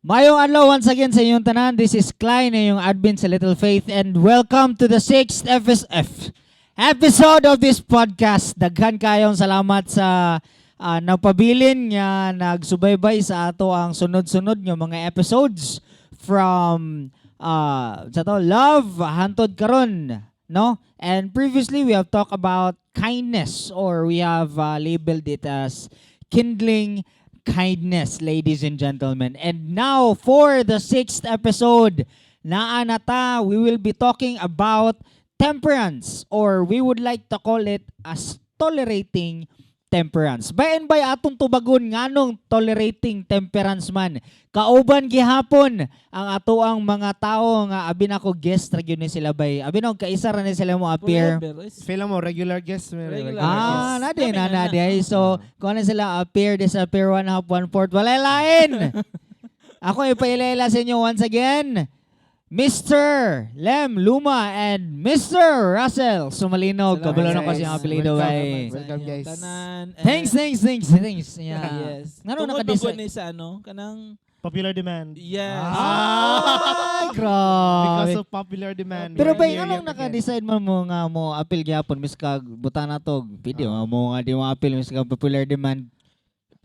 Maayong adlaw once again sa inyong tanan. This is Klein, inyong admin sa Little Faith, and welcome to the sixth FSF episode of this podcast. Daghan kayong salamat sa nagpabilin nga nagsubaybay sa ato ang sunod-sunod nga mga episodes from sa to love hantod karon, no? And previously we have talked about kindness, or we have labeled it as kindling kindness, ladies and gentlemen. And now, for the sixth episode, naa na ta, we will be talking about temperance, or we would like to call it as tolerating temperance. By and by, atong tubagon nganong tolerating temperance man. Kauban gihapon ang ato ang mga tao nga abi nako guest ra gyud ni sila bay. Abi nako kaisa ra ni sila mo appear. Forever. Is Feel mo, regular guest. May Regular regular Ah, guest. na di, Kami na nga na na. di ay. So, kung ano sila, appear, disappear, one half, one fourth, wala lain. Ako ipailala sa inyo once again, Mr. Lem Luma and Mr. Russell Sumalinog. Salamat, Kabalo na ko guys. siyang apelido Welcome. ay. Sa Welcome, inyong guys. tanan. And Thanks, thanks, thanks, thanks. Yeah. Yes. Ngano Tungod naka-decide? man gud ni sa ano, kanang Popular demand. Yes. Ah, grabe. Because of popular demand. Pero we're ba, here anong yet again. naka-decide man mo nga mo appeal gyapon mis kag buta na to, pwede mo nga di mo appeal mis kag popular demand?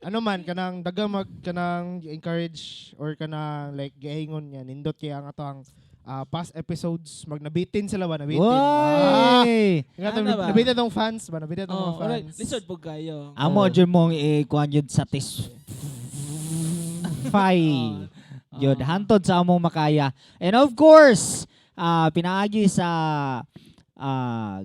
Ano man, kanang daga mag, kanang encourage or kanang like giingon nga, nindot kaya ang ato ang past episodes, magnabitin sila ba, nabitin. Ah, Woy! nga Ano ba? nabitin tong fans ba, nabitin tong mga Oh, alright. fans. Lisod po kayo. Amo Oh. jud mong i-kuan jud satisfy. Yun, hantod sa among makaya. And of course, pinaagi sa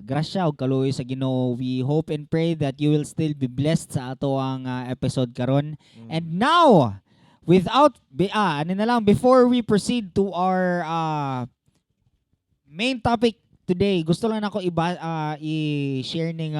grasya ug kaluoy sa Ginoo, we hope and pray that you will still be blessed sa ato ang episode karon. And now, without be, ano na lang, before we proceed to our main topic today, gusto lang nako iba i-share ning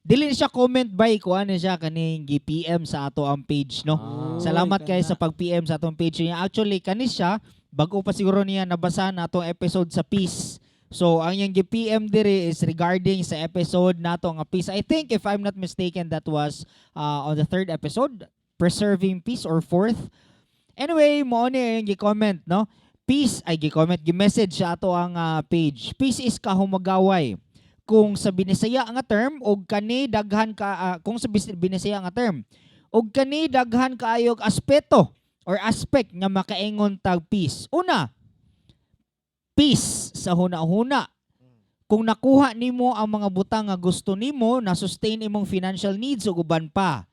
dili ni siya comment by kuan ni siya kaning gi-PM sa ato ang page, no. Salamat Uy, kay kana. Sa pag-PM sa atong page niya. Actually, kani siya bago pa siguro niya nabasa na atong episode sa peace. So, ang iyang gi-PM diri is regarding sa episode nato nga peace. I think, if I'm not mistaken, that was on the third episode, preserving peace, or fourth. Anyway, mo ni ang gi-comment, no? Peace ay gi-comment, gi-message sa ato ang page. "Peace is kahumagaway. Kung sa Binisaya nga term og kani daghan ka kung sa Binisaya nga term og kani daghan kaayog aspeto or aspect nga makaingon tag peace. Una, peace sa huna-huna. Kung nakuha nimo ang mga butang nga gusto nimo, na sustain imong financial needs ug uban pa.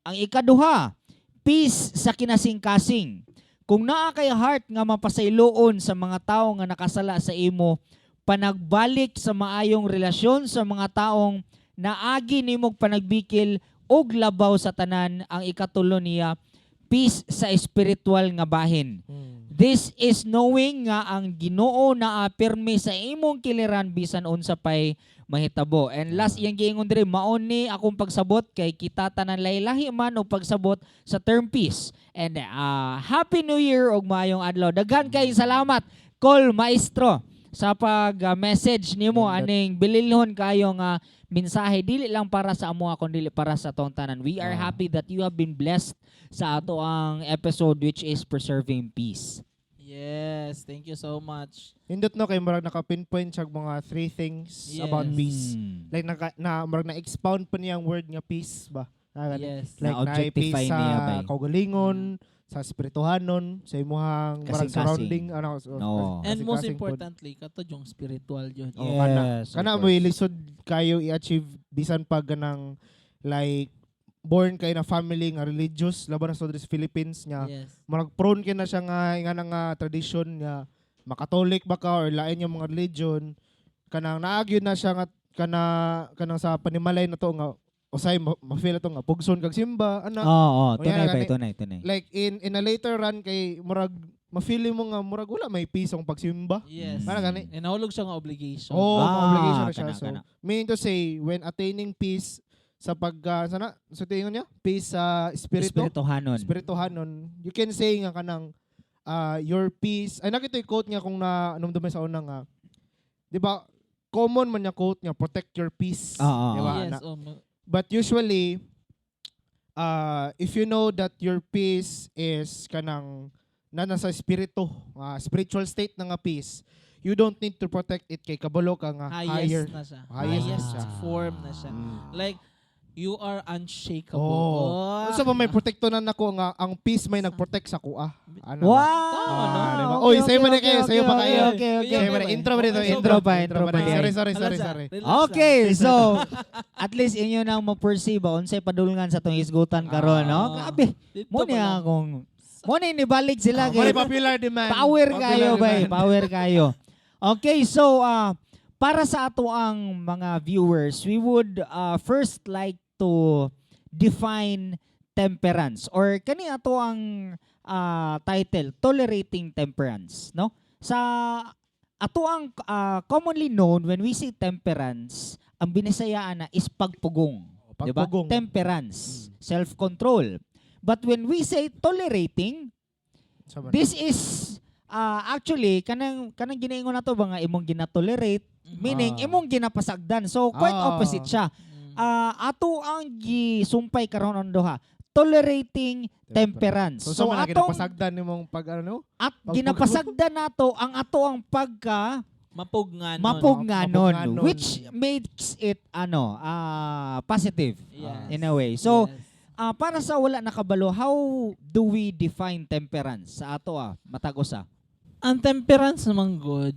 Ang ikaduha, peace sa kinasingkasing. Kung naa kay heart nga mapasayloon sa mga tawo nga nakasala sa imo, panagbalik sa maayong relasyon sa mga taong naagi nimog panagbikil, ug labaw sa tanan, ang ikatulo niya, peace sa espiritual nga bahin. This is knowing nga ang Ginoo naa pirmi sa imong kiliran bisan unsa pay mahitabo." And last, iyang giingon diri, "Mao ni akong pagsabot kay kita tanan lahi-lahi man og pagsabot sa term peace. And Happy New Year ug maayong adlaw." Daghan kay salamat, Col Maestro, sa pag-message nimo Nindot. Aning bililhon kayo nga mensahe, dili lang para sa amo kundi para sa atong tanan. We are happy that you have been blessed sa ato ang episode, which is preserving peace. Yes, thank you so much. Nindot, no, kay murag naka-pinpoint siya og mga three things about peace. Like naka, na murag na-expound pa niya ang word nga peace ba. Ah, gani. Like Na-objectify na peace sa niya ba eh. kaugalingon, sa espirituhanon, sa imuhang murag Kasing-kasing. Surrounding ano so, No. And most kasing-kasing pod. importantly, kato yung spiritual yun. Oh, kana. Yes, of Kana course. mo lisod kayo i-achieve bisan pag ganang like born kay na family nga religious, laban na sa diri sa Philippines nga murag prone kay na siya nga nga tradition nga makatolik ba ka or lain yung mga religion, kanang naagyo na siya nga kana kanang sa panimalay na to nga usay ma-feel to nga pugson kag simba ana. Oo, oh, O, tunay yan, ba, gani. tunay, tunay. Like in a later run kay murag ma-feel mo nga murag wala may peace ang pagsimba. Parang gani. And nahulog siya nga obligation. Oh, Ah, obligation na siya. kana, So, kana. meaning to say, when attaining peace sa pag, sana, sa tingin niya, peace sa espiritu, Espirituhanon. espirituhanon, you can say nga kanang your peace, ay nakita yung quote nga kung na, anong dumay sa una nga, di ba, common man niya quote nga, "Protect your peace." Oo, Di ba, Yes. ana? Oh, But usually, if you know that your peace is kanang na nasa espiritu, spiritual state na nga peace, you don't need to protect it kay kabalo ka nga Highest higher. na siya. Highest Highest na siya. form na siya. Like, you are unshakable. Oh. Unsa ba may protekto na nako nga ang peace may nagprotect sa kuha? Ano? Wow! Tama, no? Ah, diba? Oy, sa'yo man na kayo, sa'yo pa kayo. Okay. Sa'yo pa na. Intro ba dito? Okay, Intro pa, intro pa. Sorry, sorry, sorry, Relax sorry. lang. Relax lang. Okay, so at least inyo nang ma-perceive ba unsay padulngan sa tong hisgutan karon, no? Ah. Grabe. Dito Mo ni pa lang. akong mo ni nibalik sila Mali kay popular demand. power Popular kayo bay, demand. power kayo. Okay, so para sa ato ang mga viewers, we would first like to define temperance or kani ato ang title, Tolerating Temperance, no? Sa ato ang commonly known, when we say temperance, ang binisayaan na is pagpugong. Diba? Pagpugong. Temperance, self-control. But when we say tolerating, Sama na. this is actually kanang ginaingon nato ba nga imong ginatolerate, meaning imong ginapasagdan. So quite opposite siya. Ato ang gisumpay karon ang duha, tolerating temperance. So, So, so, man atong ginapasagdan nimong pag ano? at ginapasagdan nato ang ato ang pagka Mapugnanon. mapugnanon, Mapugnanon. which makes it ano positive in a way. So para sa wala nakabalo, how do we define temperance sa ato matag usa? Ang temperance naman good,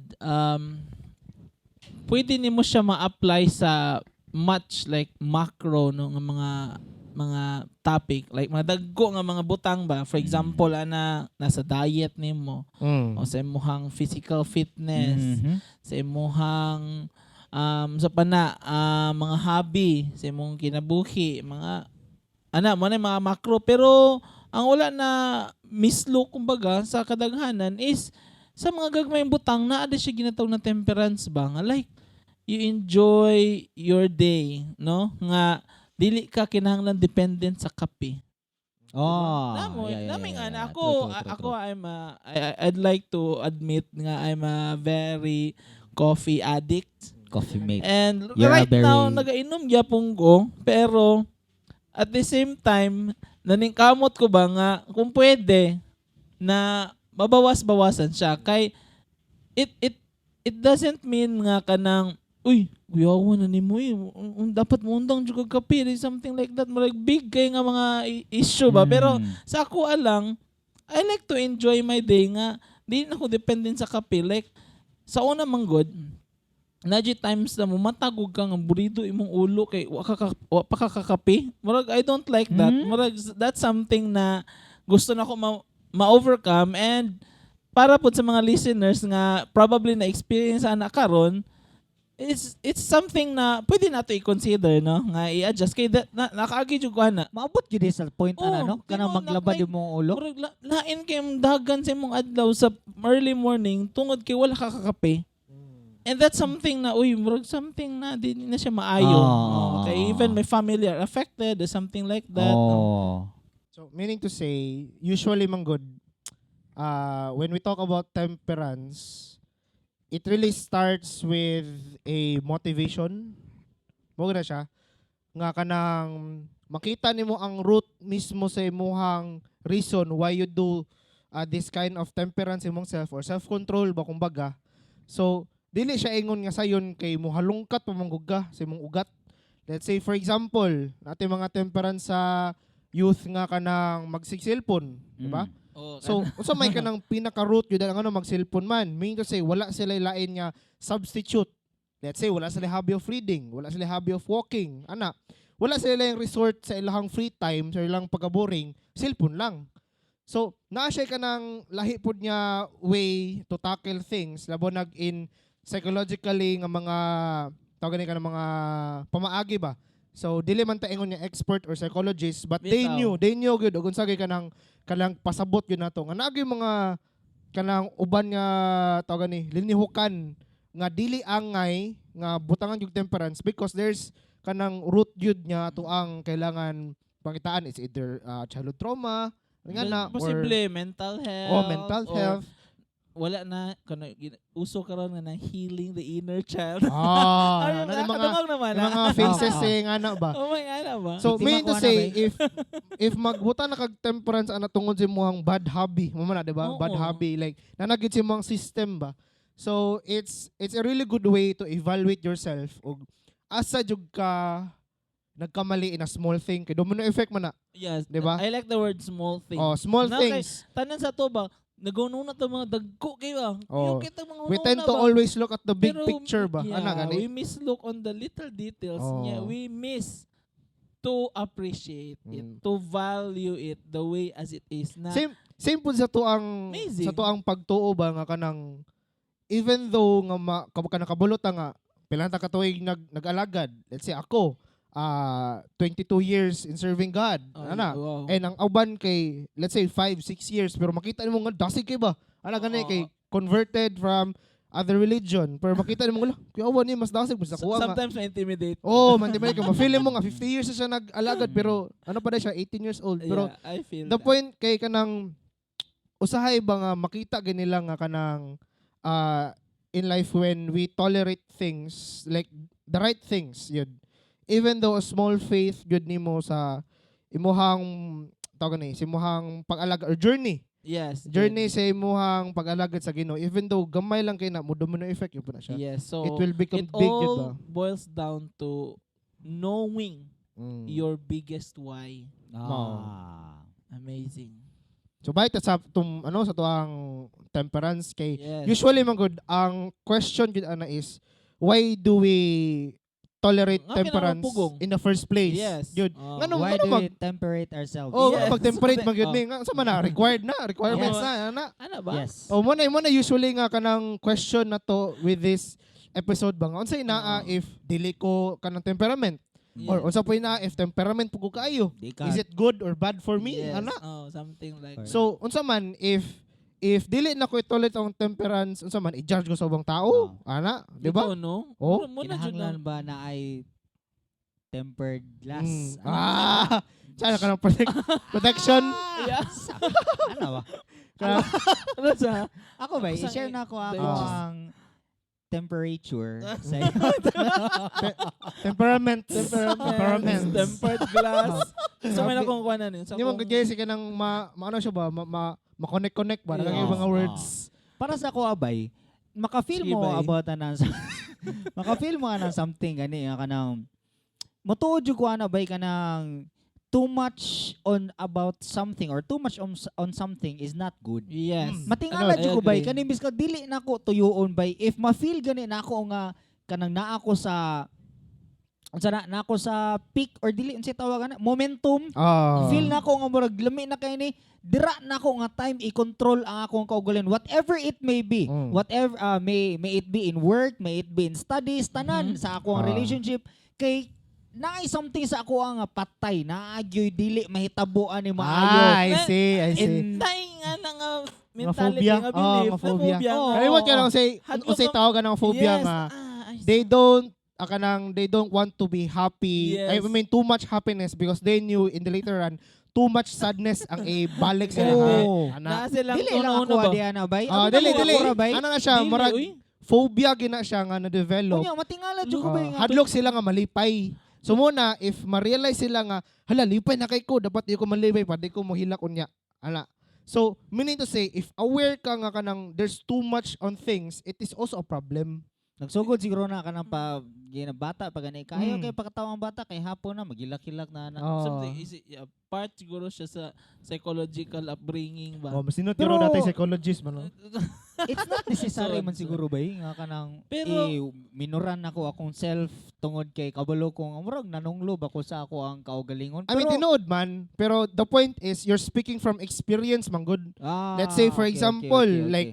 pwede nimo siya ma-apply sa much like macro, no, nga mga topic, like mga dagko nga mga butang ba. For example, ana nasa diet nimo o sa imuhang physical fitness, sa imuhang sa pana mga hobby, sa imong kinabuhi, mga ana mo na yung mga macro. Pero ang wala na mislo kumbaga sa kadaghanan is sa mga gagmayng butang na ada siya ginatawag na temperance ba, nga like you enjoy your day, no, nga dili ka kinahanglan dependent sa kape. Oh, Namo, nami nga na ako, True, true, true, ako true. I'm a, I'd like to admit nga I'm a very coffee addict. Coffee mate. And You're a right now nagainom gyapon ko, pero at the same time naningkamot ko ba nga kung pwede na mabawas-bawasan siya kay it doesn't mean nga kanang, "Uy, kuyawa na nimo eh. Dapat mo undang jud kag kape," something like that. Murag big kay nga mga issue ba, pero sa ako alang, I like to enjoy my day nga di na ko dependent sa kape. Like sa una man gud, naji times na mumatagog ka nga burido imong ulo kay wa pa ka kakape. Murag I don't like that. Murag that's something na gusto na ko ma-overcome, and para po sa mga listeners nga probably na experience ana karon, it's something na pwede nato i-consider, no, nga i-adjust kay na, nakaagi jud ko ana. Maabot gyud sa point ana, Oo, no? Kanang tinuod na, maglabad like, imong ulo. Murag lain kay imong dagan sa imong adlaw sa early morning tungod kay wala ka kakape. And that's something na, uy, murag something na di na siya maayo. Oh, kay even my family are affected or something like that. Oh. So, meaning to say, usually man good, when we talk about temperance, it really starts with a motivation. Mo na siya. Nga kanang makita nimo ang root mismo sa imuhang reason why you do this kind of temperance imong self or self-control ba kumbaga. So, dili siya ingon nga sayon kay muhalungkat pa man gud ka sa imong ugat. Let's say, for example, natin mga temperance sa youth nga kanang magsig-cellphone, di ba? Oh, So, unsa may kanang pinaka-root yun ang ano mag-cellphone man? Meaning to say, wala sila lain nga substitute. Let's say, wala sila hobby of reading, wala sila hobby of walking, ana. Wala sila yung resort sa ilahang free time, sa ilang pagka-boring, cellphone lang. So, naa siya kanang lahi pod nga way to tackle things, labo nag in psychologically nga mga tawag ni ka ng mga pamaagi ba. So dili man ta ingon nga expert or psychologist, but they Bitaw. knew, they knew gyud ug unsa gyud kanang pasabot gyud nato nga naa gyud mga kanang uban nga tawag ni linihukan nga dili angay nga butangan gyud temperance because there's kanang root gyud nga ato ang kailangan pangitaan. It's either childhood trauma nga na or Posible mental health. Oh, mental or health. Wala na kano uso karon nga na healing the inner child. Ah, Ay, na mga nakadungog na Naman Yung ah. mga faces Oo. eh, nga na ba? Oh my God, ba? So, Biktima mean to ko ana say, ba eh? if magbuta na kag temperance ana tungod sa imong bad hobby, mo man na, di ba? Oo. Bad hobby, like, nanagid sa imong system ba? So, it's a really good way to evaluate yourself og asa jud ka nagkamali in a small thing kay domino effect man na. Yes. Di ba? I like the word "small thing." Oh, small Na, kay- things. Tanan sa to ba, nagununa to mga dagko kayo ba? Oh. Yung kita mga We tend to ba? always look at the big Pero, picture ba? yeah, Ana gani. we mislook on the little details. Oh. Yeah, we miss to appreciate it, to value it the way as it is. Na, Same same pud sa tuang Amazing. sa tuang pagtuo ba nga kanang even though nga ma, ka nakabulot ta nga pila ta ka tuig nag-alagad. Let's say ako 22 years in serving God. Oh, Ana. wow. And ang uban kay, let's say, 5 6 years, pero makita nimo nga dasig kay ba? Ana gani, Oo. kay converted from other religion. Pero makita nimo nga, kuya, awan ni mas dasig mo sa kuha nga. Sometimes ma-intimidate. Oh, man ka ma-feel mo nga 50 years na siya nag-alagad pero ano pa na siya, 18 years old. Pero Yeah, I feel the that. point kay kanang usahay ba nga makita ganila nga kanang in life, when we tolerate things like the right things yun, even though a small faith gud nimo sa imuhang tawag ni sa imuhang pag-alagad or journey, journey sa imuhang pag-alagad sa Ginoo, even though gamay lang kay na mo domino effect yun po na siya. Yes. So, It will become it big yun all ba. boils down to knowing your biggest why. Ah. Amazing. So balik ta sa tum, ano, sa tuang temperance kay usually man gud ang question gud ana is, why do we tolerate Nga temperance kinamapugong. in the first place? Yun. Oh. Nganong Why ngano do mag we temperate ourselves? Oh, mag-temperate man gyud mi nga sa man na required na requirements na ana. Ano ba? Yes. Oh, mo na usually nga kanang question na to with this episode ba nga unsay naa if dili ko kanang temperament or unsa po naa if temperament po ko kaayo? Di ka. Is it good or bad for me? Yes. Ana. Oh, something like Or- that. So, unsa man if dili na ko itolerate ang temperance, unsa man i-judge ko sa ubang tao? Ana, di ba? Ito, no? Oh. Mo na jud Kinahanglan na. ba na ay tempered glass? Ah, sana ka ng protection. Yeah. Ano ba? Kana, Ano sa? Ako ba, Ako sa i-share na ako ako digest. ang temperature sa temperament. Temperament. Temperament. Tempered glass. So may nakong kuha na niyo. Hindi mo kaya ka ng ma ano siya ba, ma-connect-connect ba, yeah, Yes. mga words. Para sa ako abay, maka-feel Sige, mo bay. about anang maka-feel mo anang something gani nga kanang motuod jud ko ana bay, kanang too much on about something or too much on something is not good. Matingala Ano, jud I ko bay, agree. kani biska dili nako tuyuon bay, if ma-feel gani nako nga kanang naa ko sa unsa na, naa ko sa peak or dili, unsay tawag ana, momentum. Feel na ko nga murag lami na kay ni dira na ko nga time i-control ang akong kaugalingon, whatever it may be, whatever may it be in work, may it be in studies, tanan sa akong relationship, kay naay something sa ako ang patay na agyoy dili mahitabo ani maayo. Ah, I see, I see. Tayo nga na nga Nga mentality phobia. nga Oh, belief. nga phobia. Na phobia. Oo. Kalimot ka lang say, Hadlok unsay tawag ka ng phobia nga Ah, I see. they don't kanang they don't want to be happy. I mean, too much happiness, because they knew in the later run too much sadness ang ibalik sila. Oo. Ana. Na silang Dili lang una-una ako ba? adi ana bay. Ah, Abi dili na dili. ako ra, bay. Ano na siya, Dili, murag uy. phobia gina siya nga na-develop. Unya matingala jud ko bay Ah, nga hadlok sila nga malipay. So muna, if ma-realize sila nga, hala, lipay na kay ko, dapat di ko malipay pa, di ko mohilak unya. Ala. So, meaning to say, if aware ka nga kanang there's too much on things, it is also a problem. Nagsugod siguro na kanang pa gina bata pa gani kayo kay pagkataw ang bata kay hapon na magilak-hilak na na. Oh. Something is yeah, part siguro siya sa psychological upbringing ba. Oh, mas sinot Pero- pero dati psychologist man. No? It's not necessary man So, siguro ba eh, nga kanang Pero- eh, minuran ako akong self tungod kay kabalo ko nga murag nanunglob ako sa ako ang kaugalingon. I mean, tinuod man, pero the point is, you're speaking from experience, man good. Ah, Let's say, for example, okay. like,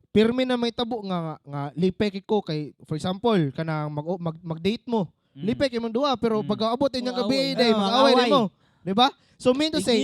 pirmi na may tabo nga lipay kay ko kay, for example, kanang mag, mag mag-date mo. Lipay kay mong duha pero pag aabot inyong gabi Mag-away. day Ah, mag-away mag-away. mo. Di ba? So mean to say,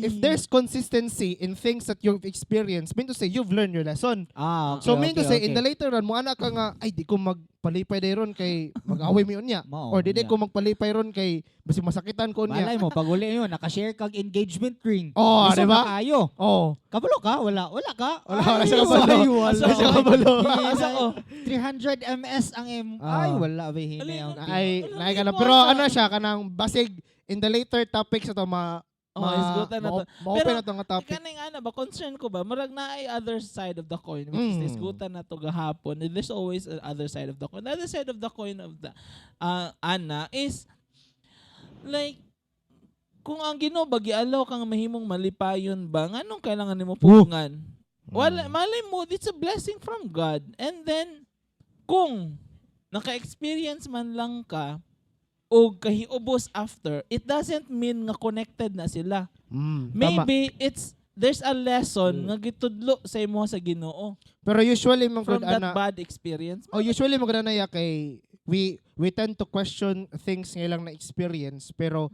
if there's consistency in things that you've experienced, mean to say you've learned your lesson. Ah, okay, So mean to say, in okay. the later run, mo ana ka nga, "Ay, di ko magpalipay day ron kay mag-away mi unya." Mao, Or di unya. Ko magpalipay ron kay basi masakitan ko unya. Malay mo, pag uli yun, nakashare kag engagement ring. Oh, Lisod di ba? na kayo. Oh. Kabalo ka? Wala. Wala ka? Wala, wala Ay, siya kabalo. ay, wala. Wala siya kabalo. Asa ko? 300 ms ang M. Ay, Ah. wala. Bay, hinay ang Ay, Wala, naay ka na. mo Pero ana. ano siya, kanang basig in the later topics ato ma Oh, isgutan na to. ma-open Pero, na to nga topic. Kaning ano ba, concern ko ba, murag na ay other side of the coin, which is isgutan na to gahapon. And there's always an other side of the coin. The other side of the coin of the ana is like kung ang Ginoo ba gialaw kang mahimong malipayon ba, nganong kailangan nimo pugngan? Wala, malay mo, it's a blessing from God. And then kung naka-experience man lang ka o kahiubos after, it doesn't mean nga connected na sila. Tama. Maybe it's there's a lesson nga gitudlo sa imo sa Ginoo Pero usually man from gud that ana, bad experience. oh, usually man gud ana ya kay we tend to question things nga ilang na experience, pero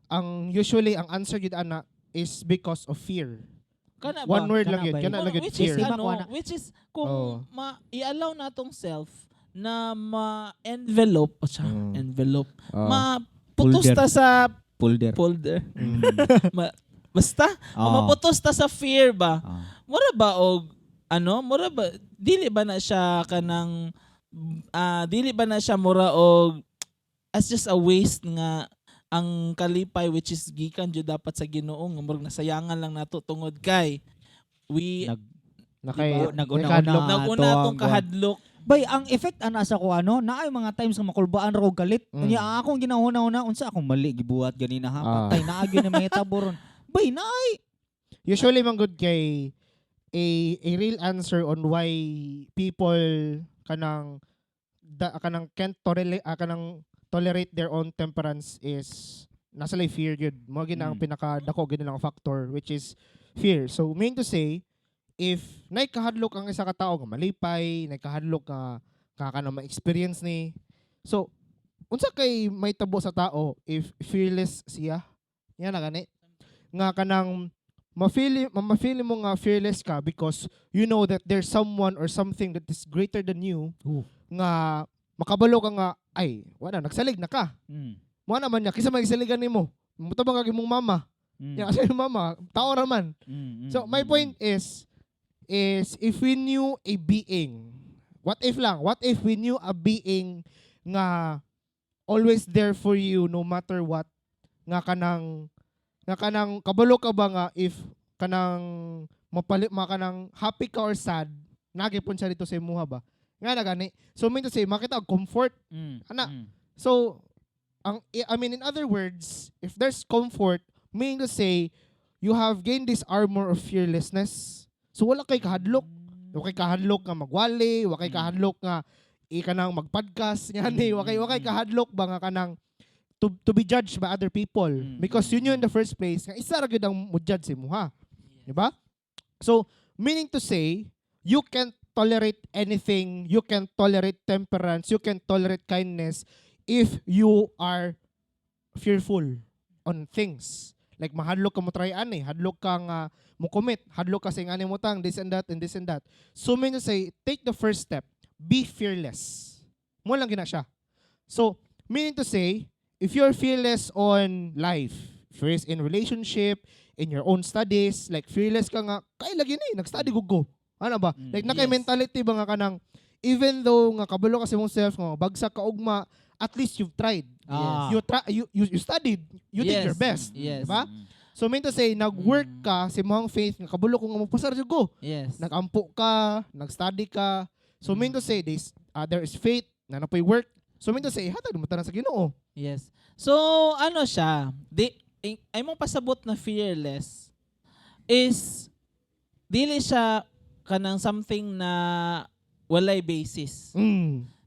ang usually ang answer gud ana is because of fear. Kana ba? One word lang Kana yun. ba? Kana lang yun, Which is fear. Sistema ano, ko, ana. which is kung Oo. ma i-allow natong self na ma-envelope o siya, envelope. Ma putos Folder. ta sa Folder. folder. Basta maputos ta sa fear ba? Mura ba og ano, mura ba dili ba na siya kanang dili ba na siya mura og as just a waste nga ang kalipay, which is gikan jud dapat sa Ginoo, nga murag nasayangan lang nato tungod kay we Nag, Nakay, Diba? Nag-una-una. nakadlok. Naguna ato atong ang kahadlok. Bay, ang effect ana sa ko ano, naay mga times nga makulbaan ra og galit. Unya ang akong ginahuna-huna, unsa akong mali gibuhat ganina ha? Patay naa gyud na mahitabo ron. Bay, naay. Usually man gud kay a real answer on why people kanang da, kanang can't tolerate kanang tolerate their own temperance is nasa lay fear gyud. Mo gyud na ang pinakadako gyud nilang factor, which is fear. So mean to say, if naikahadlok ang isa ka tao nga malipay, naikahadlok nga ka kanang ma-experience ni, so unsa kay may tabo sa tao if fearless siya? Yan na gani nga kanang ma-feel mo nga fearless ka because you know that there's someone or something that is greater than you nga makabalo ka nga, ay, wala, nagsalig na ka mo naman niya kaysa magsaligan nimo, mutabang ka imong mama. Ya, kasi yung mama tao ra man. So my point is if we knew a being, what if lang, what if we knew a being nga always there for you no matter what, nga kanang kabalo ka ba nga if kanang mapalit ma kanang happy ka or sad, nagipon siya dito sa imuha ba nga na gani? So mean to say, makita og comfort ana. So ang I mean, in other words, if there's comfort, meaning to say you have gained this armor of fearlessness, so wala kay kahadlok. Wa kay kahadlok nga magwali, wa kay kahadlok nga ika nang magpodcast nga ni, wa kay kahadlok ba nga kanang to be judged by other people because you knew in the first place nga isa ra gyud ang mo judge sa imuha. Di ba? So, meaning to say, you can tolerate anything, you can tolerate temperance, you can tolerate kindness if you are fearful on things. Like mahadlok ka mo try ani, hadlok ka nga mo commit, hadlok ka sa ingani mo tang this and that and this and that. So meaning to say, take the first step, be fearless. Mo lang gina siya. So, meaning to say, if you're fearless on life, fearless in relationship, in your own studies, like fearless ka nga, kay lagi ni, nag-study gud ko. Ano ba? Like nakay mentality ba nga kanang even though nga kabalo ka sa imong self nga bagsak ka ugma, at least you've tried. You try you studied, you did your best. Diba? So mean to say, nag-work ka sa imong faith nga kabalo ko nga mopasar jud ko. Nagampo ka, nag-study ka. So mean to say, there is faith na napoy work. So mean to say, hatag mo tanan sa Ginoo. Yes. So, ano siya, di, ay mong pasabot na fearless is dili siya kanang something na walay basis.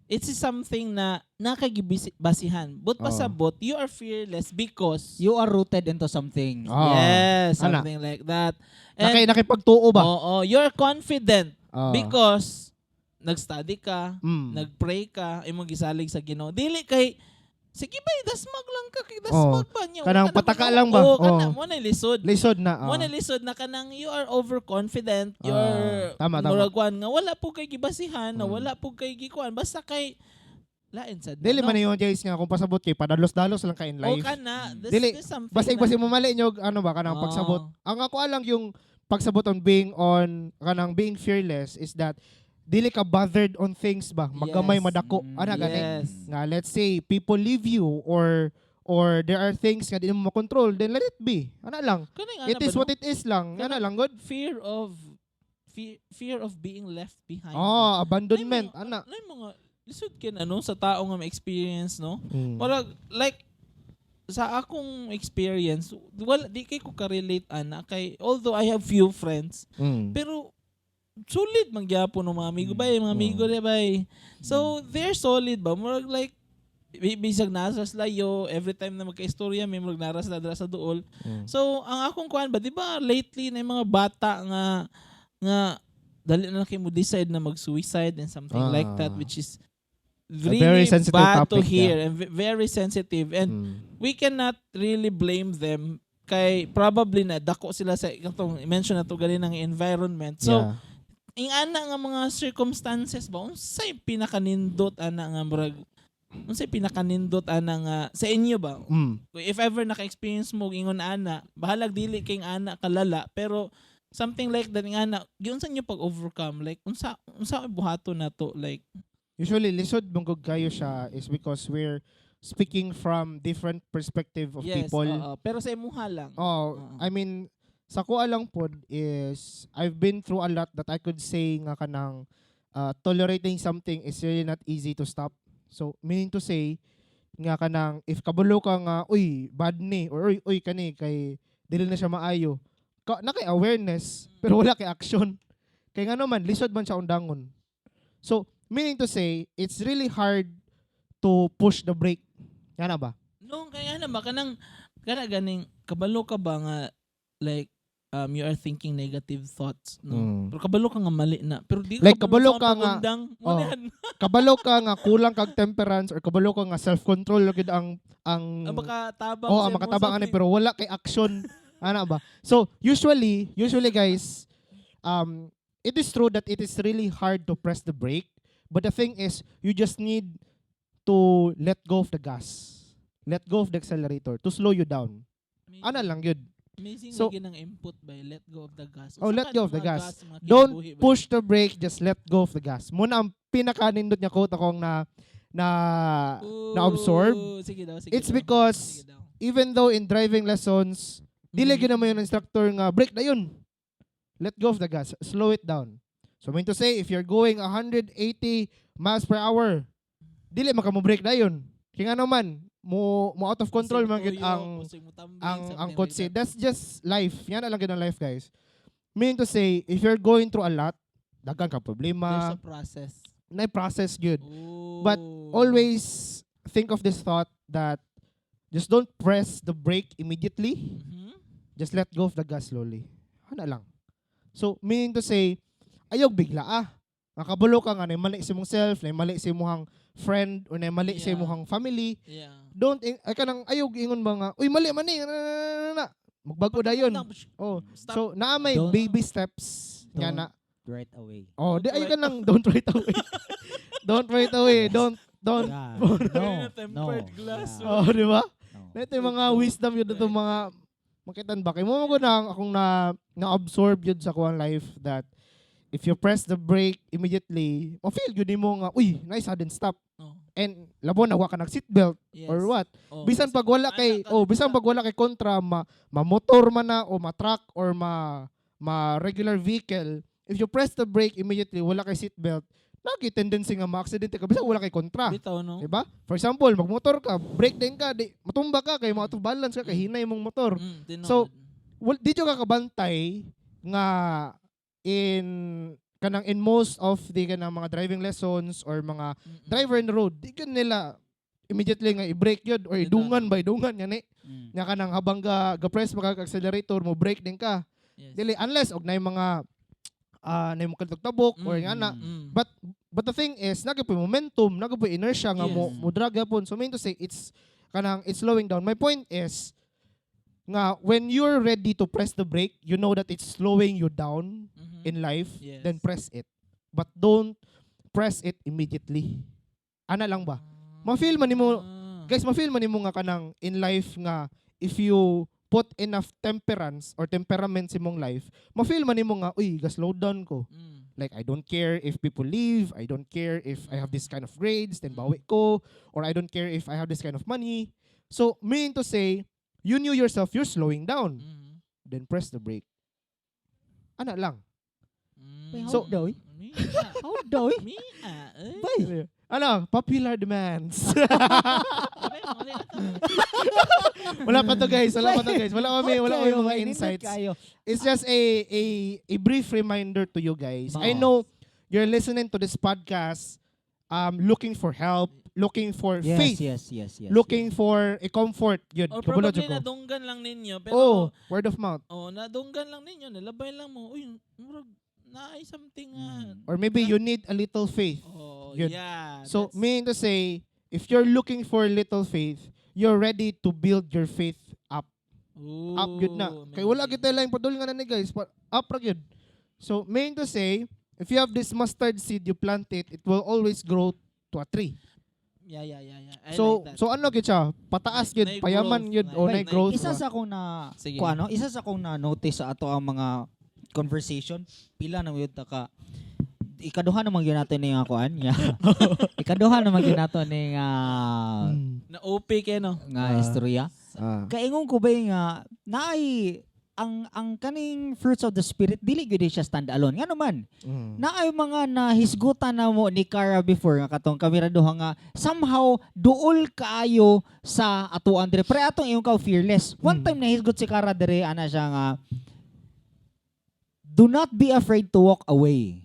It's something na nakagibasihan. But pasabot, you are fearless because You are rooted into something. Yes, Ana. something like that. Nakipagtuo ba? Oo, you're confident because nag-study ka, nag-pray ka, imong gisalig sa Ginoo. Dili kay Sige ba, dasmag lang ka kay dasmag ba niya. Kanang Wala ka na pataka magawa. lang ba? Oo, kana Oo. mo na lisod. Lisod na. Mo na lisod na kanang you are overconfident, you're Ah, tama, tama. murag kuan nga wala po kay gibasihan, na wala po kay gikuan basta kay lain sad na, Dili no? man yun guys nga kung pasabot kay padalos-dalos lang ka in O life. kana, this, Dili, this something Basta na- basta mo mali nyo ano ba kanang pagsabot. Ang ako lang yung pagsabot on kanang being fearless is that dili ka bothered on things ba, magamay, madako, ana gani nga let's say people leave you or there are things nga di mo makontrol, then let it be, ana lang. Kanang It ana is ba, what no? it is lang, ana lang good. Fear of being left behind. Oh, abandonment, Nay, ana. Nay, mga lisod kin ano sa tao nga ma-experience, no? Murag like sa akong experience, wala, di kay ko ka-relate ana kay although I have few friends, pero solid man gyapon ng mga amigo bay, mga amigo di bay. So they're solid ba, murag like bisag nasa layo, every time na magka-istorya may murag nara sila dira sa duol. So ang akong kuan ba, di ba lately na yung mga bata nga dali na lang kay mo decide na mag-suicide and something like that, which is A really very sensitive bad to topic, hear and very sensitive, and we cannot really blame them kay probably na dako sila sa katong mention na to ganin ng environment. So ing ana nga mga circumstances ba, unsay pinakanindot ana nga murag unsay pinakanindot ana nga sa inyo ba, if ever naka-experience mo ingon ana, bahalag dili kay ana kalala, pero something like that nga ana, giunsa niyo pag overcome, like unsa buhaton na to, like? Usually lisod mong gud kayo siya is because we're speaking from different perspective of people. Oo. Pero sa imuha lang. Oh, Oo. I mean, sa kuha lang pod is I've been through a lot that I could say nga kanang tolerating something is really not easy to stop. So, meaning to say nga kanang if kabalo ka nga uy bad ni or uy uy kani kay dili na siya maayo. Ka, na kay awareness pero wala kay action. Kay ngano man lisod man siya undangon. So, meaning to say it's really hard to push the brake. Nga na ba? No, kaya na ba kanang kana ganing kabalo ka ba nga like you are thinking negative thoughts, no? Pero kabalo ka nga mali na. Pero di ka Like, kabalo sa ka nga- pagundang. Oh. Mo na. Kabalo ka nga kulang kag temperance or kabalo ka nga self-control gyud ang Ang makatabang oh, sa ang imo makatabang ani something. pero wala kay action, ana ba? So usually guys, it is true that it is really hard to press the brake, but the thing is you just need to let go of the gas, let go of the accelerator to slow you down, ana lang yun. Amazing So- lagi ng input by let go of the gas. Oh, Unsa let ka go of ng the mga gas. mga Don't kinabuhi ba? push the brake, just let go of the gas. Muna ang pinakanindot niya quote akong na na-absorb. Ooh, sige daw, sige It's daw. because Sige daw. even though in driving lessons, dili gyud naman yung instructor nga brake na yun. Let go of the gas, slow it down. So mean to say if you're going 180 miles per hour, dili man ka mo brake na yun. Kaya nga naman, mo out of control Kusig man gyud tuyo, ang kusig mo tambing, ang something like kotse. that. That's just life. Yan na lang gyud ang life, guys. Meaning to say, if you're going through a lot, daghan ka There's problema, a process. na process gyud. Ooh. But always think of this thought that just don't press the brake immediately. Just let go of the gas slowly. Ana lang. So, meaning to say, ayaw bigla ah. Makabalo ka nga, na mali sa imong self, na mali sa imong friend, or na mali sa imong family. Don't, ay kanang ayaw ingon ba nga, uy, mali man ni, na, na, na, na, na. Magbago dayon. Oh. Stop. So, naa may baby steps nga Don't na. right away. Oh, di Don't ay ka nang don't right away. Don't right away. Don't. Yeah. No, No. tempered glass. Yeah. Oh, di ba? No. Ito yung mga wisdom yun itong mga makitan ba? Kay mo ko na akong na-absorb yun sa kuang life that if you press the brake immediately, ma-feel yun mo nga, uy, nice sudden stop. Oh. And labo na wa ka nag seatbelt or what. Oh, Bisan pag wala kay Ana ka oh, bisan dito. pag wala kay kontra ma motor man na o ma truck or ma regular vehicle, if you press the brake immediately wala kay seatbelt, lagi tendency nga ma-aksidente ka bisan wala kay kontra. Bitaw, no? Diba? For example, magmotor ka, brake din ka, di, matumba ka kay mo out of balance ka kay hinay imong motor. Tinuod. So, well, di ka kabantay nga in kanang in most of the kanang mga driving lessons or mga driver in the road, di ka nila immediately nga i-brake yun or Bitaw. idungan ba idungan nga ni nga kanang habang ga press maka accelerator mo brake din ka. Dili unless og nay mga nay mo tabok or nga na. But But the thing is, naa poy momentum, naa poy inertia nga mo drag gyapon. So mean to say, it's kanang it's slowing down. My point is nga when you're ready to press the brake, you know that it's slowing you down in life, then press it. But don't press it immediately. Ana lang ba? Ma-feel man nimo, guys, ma-feel man nimo nga kanang in life nga if you put enough temperance or temperament sa imong life, ma-feel man nimo nga, uy, ga slow down ko. Like, I don't care if people leave, I don't care if I have this kind of grades, then bawi ko, or I don't care if I have this kind of money. So, meaning to say, you knew yourself, you're slowing down. Then press the brake. Ana lang. May So- how daw eh? Mia. How daw eh? Mia. Eh. Bay. Ano? Popular demands. Sabi, mali na to. Wala pa to, guys. Wala pa to, guys. Wala kami mga insights. Kayo. It's just a brief reminder to you guys. I Oo. know you're listening to this podcast looking for help, looking for faith, looking for a comfort. Yun. Or Kabalo probably jud ko. nadunggan lang ninyo. Pero, Oh, word of mouth. oh, nadunggan lang ninyo. Nalabay lang mo. Uy, murag, naay something nga. Or maybe you need a little faith. Oh, Yun. Yeah. So, meaning to say, if you're looking for little faith, you're ready to build your faith up. Up yun na. Ooh, Kay wala amazing. kita lang padul nga na ni, guys, but up ra gyud. So, meaning to say, if you have this mustard seed, you plant it, it will always grow to a tree. Yeah. I So, like that. so ano gyud siya? Pataas gyud, Nay payaman growth, gyud o nay growth. Isa Ba? sa akong na Sige. ko ano, isa sa akong na notice sa ato ang mga conversation, pila na yun ta ka ikaduha naman gyud nato ni nga kuan nga. Ikaduha naman gyud nato ni nga Na OP kay no. nga istorya. Kaingon ko ba nga naay ang kaning fruits of the spirit, dili gyud siya stand alone. Ngano man? Naay mga nahisgutan na mo ni Cara before nga katong kamera duha nga somehow duol kaayo sa atuan dire. Pre atong iyong ka fearless. One time nahisgot si Cara dire, ana siya nga, "Do not be afraid to walk away."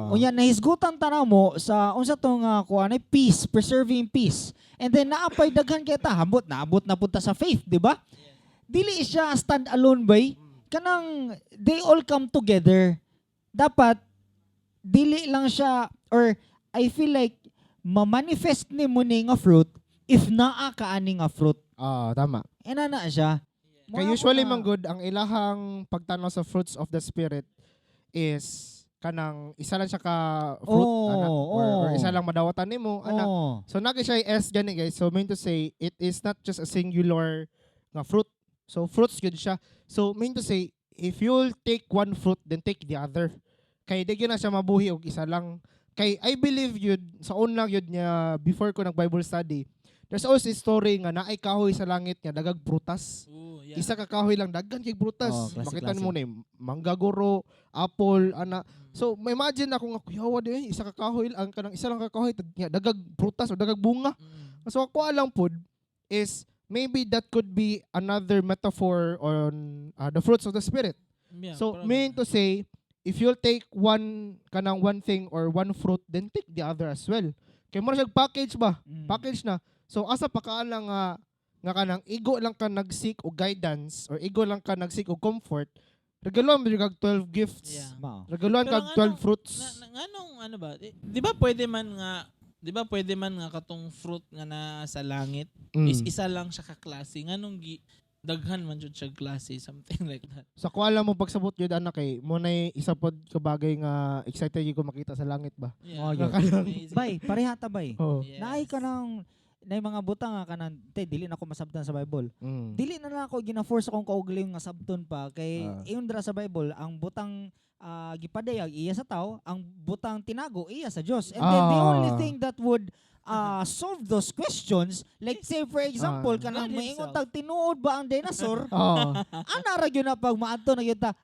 Unya nahisgutan ta mo sa unsa tong kuan ay peace, preserving peace. And then naapay daghan kita hambot naabot na punta sa faith, di ba? Dili siya stand alone bay. Kanang they all come together. Dapat dili lang siya or I feel like ma-manifest ni mo ni nga fruit if naa ka ani nga fruit. Ah, tama. Ina na siya. Kay usually man good ang ilahang pagtanaw sa fruits of the spirit is kanang isa lang siya ka fruit ana, or isa lang madawatan nimo ana. So naa siya S gani, guys. So mean to say it is not just a singular nga fruit. So fruits gyud siya. So mean to say if you'll take one fruit, then take the other. Kay di gyud na siya mabuhi og isa lang. Kay I believe yun sa una yun niya before ko nag Bible study. There's also a story nga naay kahoy sa langit nga dagag prutas. Ooh, yeah. Isa ka kahoy lang daghan kay prutas. Oh, klase, Makita klase. mo na yung manggaguro, apple, ana. So, ma-imagine ako nga kuyawa di isa ka kahoy ang kanang isa lang ka kahoy nga dagag prutas o dagag bunga. So ako alang pod is maybe that could be another metaphor on the fruits of the spirit. Yeah, So parang- meaning to say if you'll take one kanang one thing or one fruit, then take the other as well. Kay mo na siya package ba? Package na. So asa pa ka lang nga kanang igo lang ka nag-seek og guidance or igo lang ka nag-seek og comfort, regaluhan mo kag 12 gifts. Mao. Regaluhan Pero kag nga 12 fruits. Na, nganong ano ba? Di ba pwede man nga katong fruit nga na sa langit is isa lang siya ka klase? Nganong gi daghan man jud siya klase, something like that. Sa ko alam mo pagsabot yun anak kay mo na isa pod ka bagay nga excited gyud ko makita sa langit ba. Yeah. Oh, yun. Amazing. Bay, pareha ta bay. Oh. Yes. Naay ka ng nay mga butang nga kanang te dili na ako masabtan sa Bible. Dili na lang ako gina-force akong kaugalingon nga sabton pa kay ingon dira sa Bible ang butang gipadayag iya sa tao, ang butang tinago iya sa Dios. And then the only thing that would solve those questions, like say for example, kanang God maingon himself. tag tinuod ba ang dinosaur? Ana ra gyud na pag maadto na gyud ta.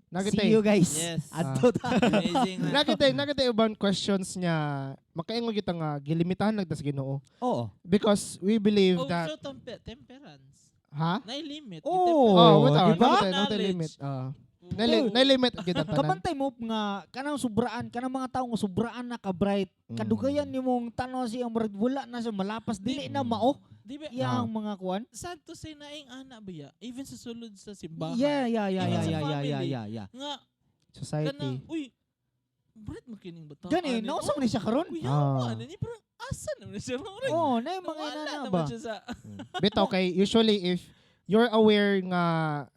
Nakita See you guys. Yes. Adto ta. Amazing. Na. Nakita ibang questions niya makaingon kita nga gilimitahan lang ta sa Ginoo Oo. because we believe Oh, that so temperance. Ha? Nay limit. Oh, Oh, wala di ba? na Knowledge. limit. Ah. Nay limit kita tanan. Kabantay mo nga kanang sobraan, kanang mga tawo nga sobraan na ka bright. Kadugayan nimong tanaw siya murag wala na siya malapas, dili na mao Di ba? iyang mga kuan. Sad to say naing ana ba ya? Even sa sulod sa simbahan. Yeah. Even sa Yeah, family. yeah. Nga Society. kanang uy Bret mo kining bata. Gani, nausa man ni siya karon. Kuya, ano ni parang asa naman siya? Murag, Oh, na yung mga nawala inana naman ba? siya sa Bitaw kay usually if you're aware nga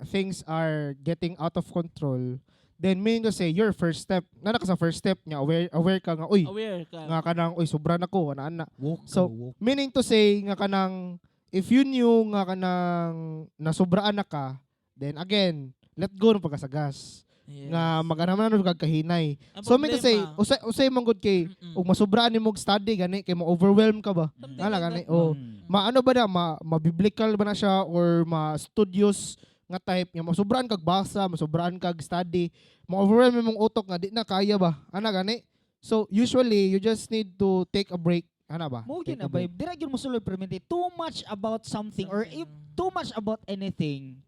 things are getting out of control, then meaning to say your first step, nana ka sa first step nga aware ka nga uy, aware ka. nga kanang uy, sobra na ko, ana ana. Walk, So, walk. meaning to say nga kanang if you knew nga kanang nasobraan na ka, then again, let go ng pagkasagas. Yes. Nga mag-ana man na kag kahinay. Ang So meaning to say, problema, usay usay man gud kay ug masobraan nimo og study gani kay ma-overwhelm ka ba? Something Wala like gani. that. Oh, maano ba na ma biblical ba na siya or ma studious nga type nga masobraan kag basa, masobraan kag study, ma-overwhelm imong utok nga di na kaya ba? Ana gani. So usually you just need to take a break. Ana ba? Mo Take gyud na a break. ba? Dira gyud mo sulod permente too much about something or if too much about anything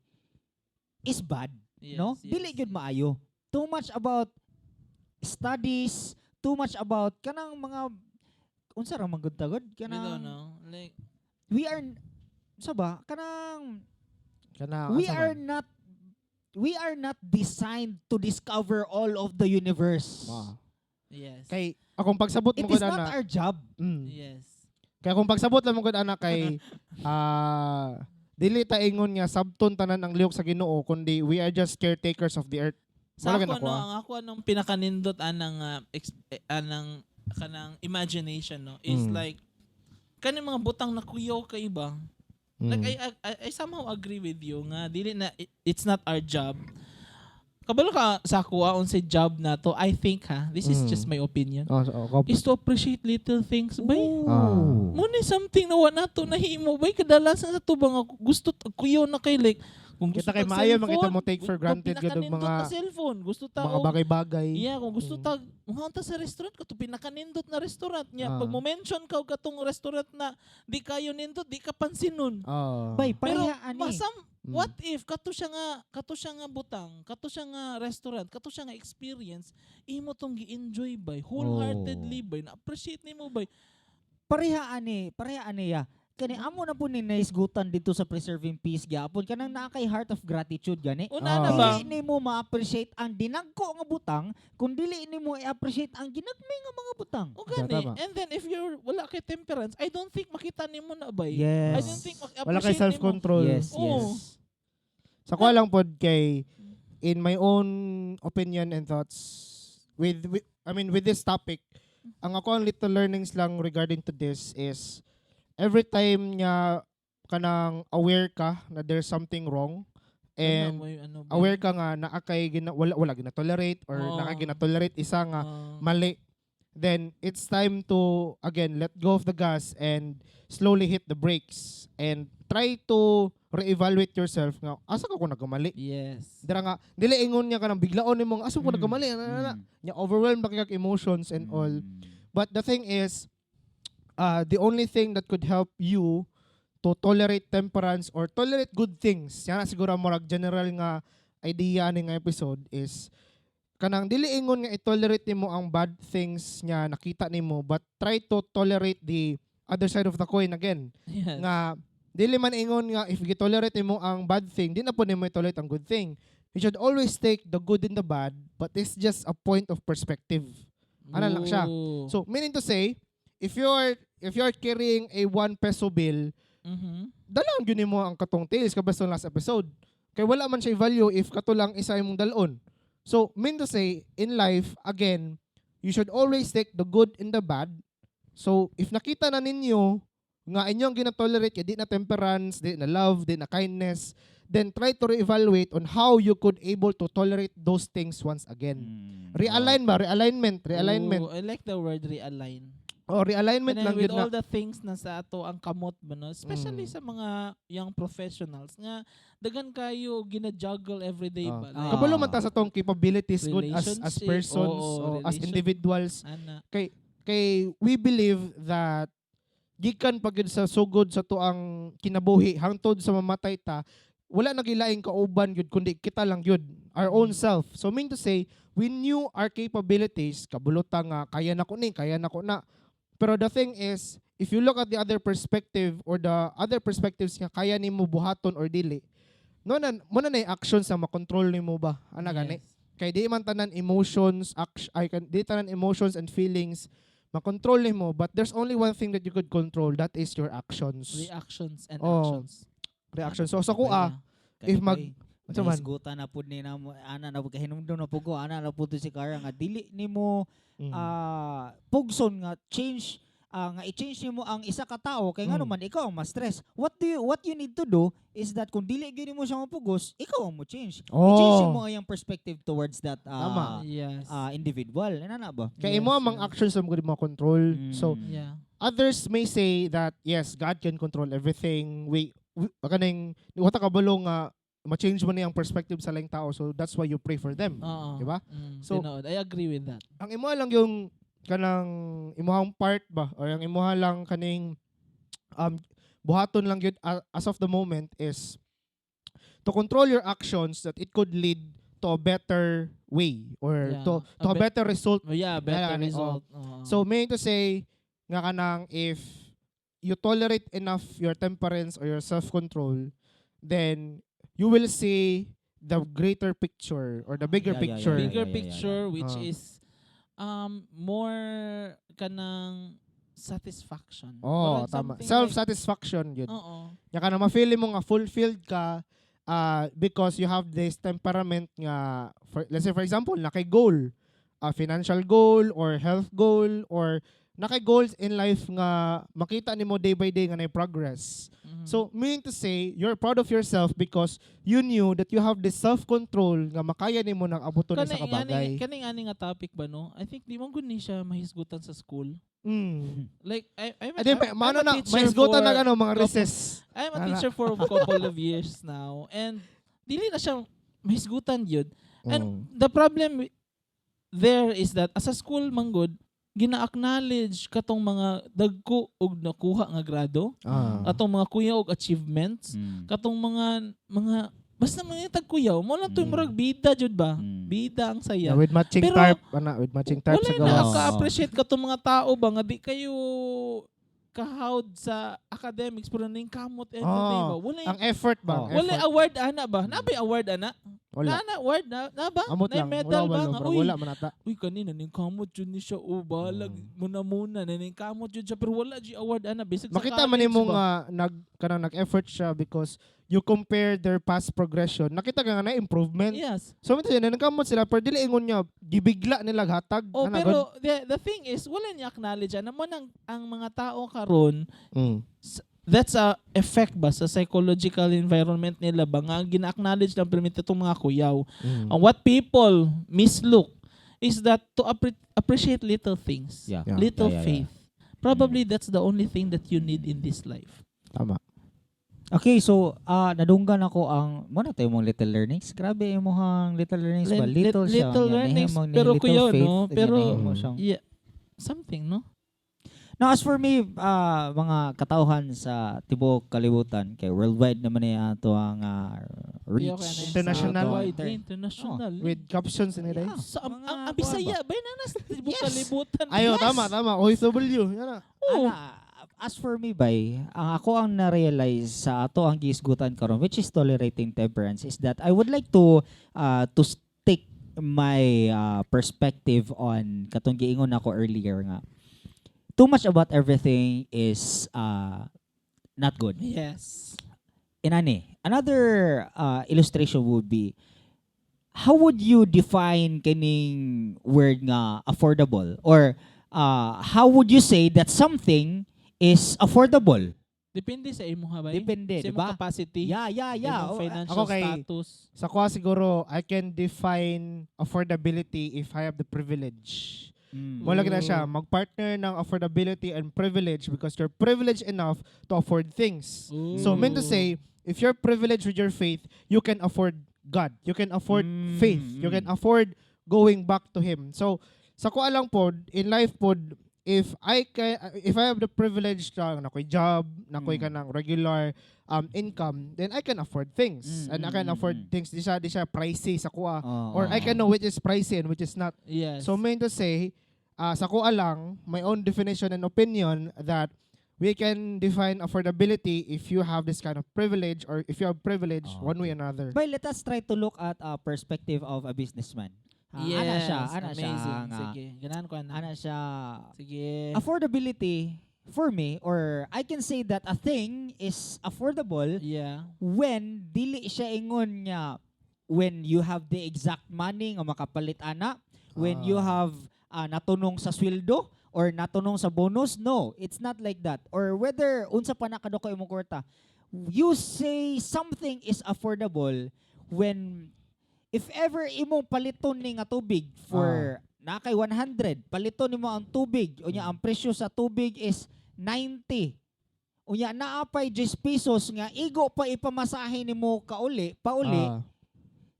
is bad, no? Dili gyud maayo. Too much about studies, too much about kanang mga unsa ra man gud tagod We don't kanang know. Like, we are unsa ba kanang Kana we asa are man? not we are not designed to discover all of the universe. Ma. Yes. Kay akong pagsabot It mo is gud not ana. our job. Yes. Kay akong pagsabot lang mo gud ana kay dili ta ingon nga sabton tanan ang lihok sa Ginoo kundi we are just caretakers of the earth. Sa Wala ako, ka no, ang ako anong pinakanindot anang anang kanang imagination, no, is like kaning mga butang na kuyaw kay ba. Like I somehow agree with you nga dili na it's not our job. Kabalo ka sa ako unsay job na to, I think ha, this is just my opinion. Oh, so, oh, Is to appreciate little things bay. Ah. Mo ni something na wa nato nahimo bay, kadalasan sa tubang ako gusto kuyaw na kay like kung gusto Kita kay tag maayo makita cellphone, mo take for gusto granted gyud og pinakanindot na cellphone, gusto ta mga bagay-bagay. Yeah, kung gusto tag mga ta sa restaurant kato pinakanindot na restaurant niya. Pag mo mention ka og katong restaurant na di kayo nindot, di ka pansinon. Bay, Pero pareha ani. masam what if kato siya nga butang, kato siya nga restaurant, kato siya nga experience, imo tong gi-enjoy bay, wholeheartedly bay, na appreciate nimo bay. Pareha ani ya. Kani amo na po ni naisgutan dito sa Preserving Peace gyapon kanang naa kay heart of gratitude gani. Una na ba? Dili nimo ma-appreciate ang dinagko nga butang kung dili nimo i-appreciate ang ginagmay nga mga butang. O gani. Tama. And then if you're wala kay temperance, I don't think makita nimo na bay. Yes. I don't think Wala kay ma-appreciate nimo. self-control. Yes, Oo. yes. Sa ko lang pod kay in my own opinion and thoughts with I mean with this topic, ang ako ang little learnings lang regarding to this is every time nga kanang aware ka na there's something wrong and Ano mo yung ano ba? aware ka nga naa kay gina, wala wala gina-tolerate or Oo. naa gina-tolerate isa nga mali, then it's time to again let go of the gas and slowly hit the brakes and try to reevaluate yourself nga asa ka ko nagkamali. Yes. Dira nga dili ingon niya kanang biglaon nimo nga asa ko nagkamali ana ana, ana. Nya overwhelmed ba kay kag emotions and all. But the thing is, the only thing that could help you to tolerate temperance or tolerate good things, yan na siguro ang murag general nga idea ani nga episode is kanang dili ingon nga i-tolerate nimo ang bad things nga nakita nimo, but try to tolerate the other side of the coin again nga dili man ingon nga if gi-tolerate nimo ang bad thing, di na po nimo i-tolerate ang good thing. You should always take the good and the bad, but it's just a point of perspective. Ano lang siya. Ooh. So meaning to say, if you're carrying a 1 peso bill, dalawon gyud nimo ang katong tails kabasta last episode. Kay wala man siya value if kato lang isa imong dalon. So mean to say, in life again, you should always take the good and the bad. So if nakita na ninyo nga inyong ginatolerate kay di na temperance, di na love, di na kindness, then try to reevaluate on how you could able to tolerate those things once again. Realign ba? Realignment, realignment. Ooh, I like the word "realign." Oh, realignment And then lang with yun na. All the things na sa ato ang kamot ba, no? Especially sa mga young professionals nga daghan kayo gina-juggle everyday ba? Like, Kabalo man ta sa tong capabilities good as Relationship, persons oo, o as relation. Individuals Ana. Kay we believe that gikan pa gyud sa sugod sa tuang kinabuhi hangtod sa mamatay ta, wala na gilaing kauban gyud kundi kita lang gyud, our own self. So mean to say, we knew our capabilities, kabalo ta nga kaya na ko ni, kaya na ko na, pero the thing is, if you look at the other perspective or the other perspectives nga kaya nimo buhaton or dili, no na mo na nay actions na makontrol nimo ba, ana gani. Kay di man tanan emotions ay di tanan emotions and feelings makontrol nimo, but there's only one thing that you could control, that is your actions. Reactions and Oh. actions. Reaction. So sa kuha, if unsa man? Nahisgutan na pud ni namo ana na pud kahinumdum na pud ko ana na pud to si Kara nga dili nimo pugson nga change nga i-change nimo ang isa ka tao kay ngano man ikaw ang ma-stress. What you need to do is that kung dili gyud nimo siya mapugos, ikaw ang mo change. I-change mo ang iyang perspective towards that Tama. Individual. Ana na ba? Kay imo ang mga actions mo gud mo control. So others may say that yes, God can control everything. We kaning wa ta kabalo nga ma-change mo niyang perspective sa laing tao. So that's why you pray for them. Oo. Diba? So, tinuod. I agree with that. Ang imo lang yung kanang imuhang part ba or ang imuha lang kaning buhaton lang yun as of the moment is to control your actions that it could lead to a better way or to a better result. Oh, yeah, better Kaya, result. Oo. So meaning to say nga kanang if you tolerate enough your temperance or your self-control, then you will see the greater picture or the bigger picture. Bigger picture which Ah. is more kanang satisfaction. Oh, Parang tama. something like- Self-satisfaction yun. Oo. Nya kana ma-feel mo nga fulfilled ka because you have this temperament nga for, let's say for example, nakay goal, financial goal or health goal or nakay goals in life nga makita nimo day by day nga nay progress. So meaning to say, you're proud of yourself because you knew that you have this self-control nga makaya nimo nang abuton sa kabagay. Kaning ani nga topic ba, no? I think di man gud ni siya mahisgutan sa school. Like I'm a, Adi, I'm maano a na, teacher mahisgutan for na ano, mga recess. I'm a Ana. teacher for a couple of years now and dili na siya mahisgutan yun. And the problem there is that as a school manggod, gina-acknowledge katong mga dagko og nakuha nga grado, atong mga kuya og achievements, katong mga basta mga tagkuyaw mo lang to, murag bida jud ba? Bida ang saya. Yeah, with matching Pero tarp, ana, with matching tarp wala sa na gawas. ka-appreciate katong mga tao ba nga di kayo kahawd sa academics pero ning kamot every day ba? Wala Ang effort ba? Ang wala effort. award ana ba? Na ba award ana? Wala. Na na award na, na ba? Amot Na lang. medal Wala, ba wala, nga? bro. Uy, Wala man ata. uy kanina ning kamot jud ni siya o balag muna muna na ning kamot jud siya pero wala jud award ana bisag sa Makita man college nimo ba? nga nag kanang nag-effort siya because you compare their past progression. Nakita ka nga na improvement. Yes. So mito yun, nagkamot sila pero dili ingon niya gibigla nila hatag. Oh, Ana, pero the thing is wala niya acknowledge ana mo nang ang mga tao karon, God. That's a effect ba sa psychological environment nila ba nga gina-acknowledge lang permit itong mga kuyaw. And what people mislook is that to appreciate little things, little faith. Probably that's the only thing that you need in this life. Tama. Okay, so nadunggan ako ang mo na tayo mong little learnings. Grabe imong little learnings ba? Little siya. Little Nga, learnings, nahimong ni pero little kuya, faith, no? nga Pero nahimo siyang- yeah, something, no? Now, as for me, mga katauhan sa tibuok kalibutan, kay worldwide naman niya ato ang reach. Okay, ano, International. Sa ato ang Worldwide, international. With captions in it. Yeah. Sa Mga ang Bisaya ba na nasa tibuok kalibutan? Ayo, tama, tama. OFW. Yan na. Oo. Ana, as for me, bay, ang ako ang na-realize sa ato ang giisgutan karon, which is tolerating temperance, is that I would like to stick my perspective on katong giingon ako earlier nga too much about everything is not good. Inani, another illustration would be, how would you define kining word nga affordable, or how would you say that something is affordable? Depende sa imo ha bay. Depende, Sa di imong ba? capacity. Yeah. Imong Oh, financial Ako kay- status. Sa kuha siguro, I can define affordability if I have the privilege. Mo lagi na siya, magpartner ng affordability and privilege because you're privileged enough to afford things. So, mean to say, if you're privileged with your faith, you can afford God. You can afford faith. You can afford going back to Him. So, sa kuha lang pod, in life pod, if I have the privilege na nakoy job, nakoy kanang regular income, then I can afford things. And I can afford things di siya pricey sa kuha or I can know which is pricey and which is not. So mean to say, sa kuha lang, my own definition and opinion that we can define affordability if you have this kind of privilege or if you have privilege Oh, one way or another. But let us try to look at a perspective of a businessman. Ah, Yes, ana siya, ana siya amazing. nga. Sige, ganahan ko ana. Ana siya. Sige. Affordability for me, or I can say that a thing is affordable when dili siya ingon nga when you have the exact money nga makapalit ana, when you have natunong sa sweldo or natunong sa bonus. No, it's not like that. Or whether unsa pa na kadako imong kwarta, you say something is affordable when if ever imong paliton ni nga tubig for na kay 100, paliton nimo ang tubig, unya ang presyo sa tubig is 90, unya naa pay 10 pesos nga igo pa ipamasahe nimo kauli pauli,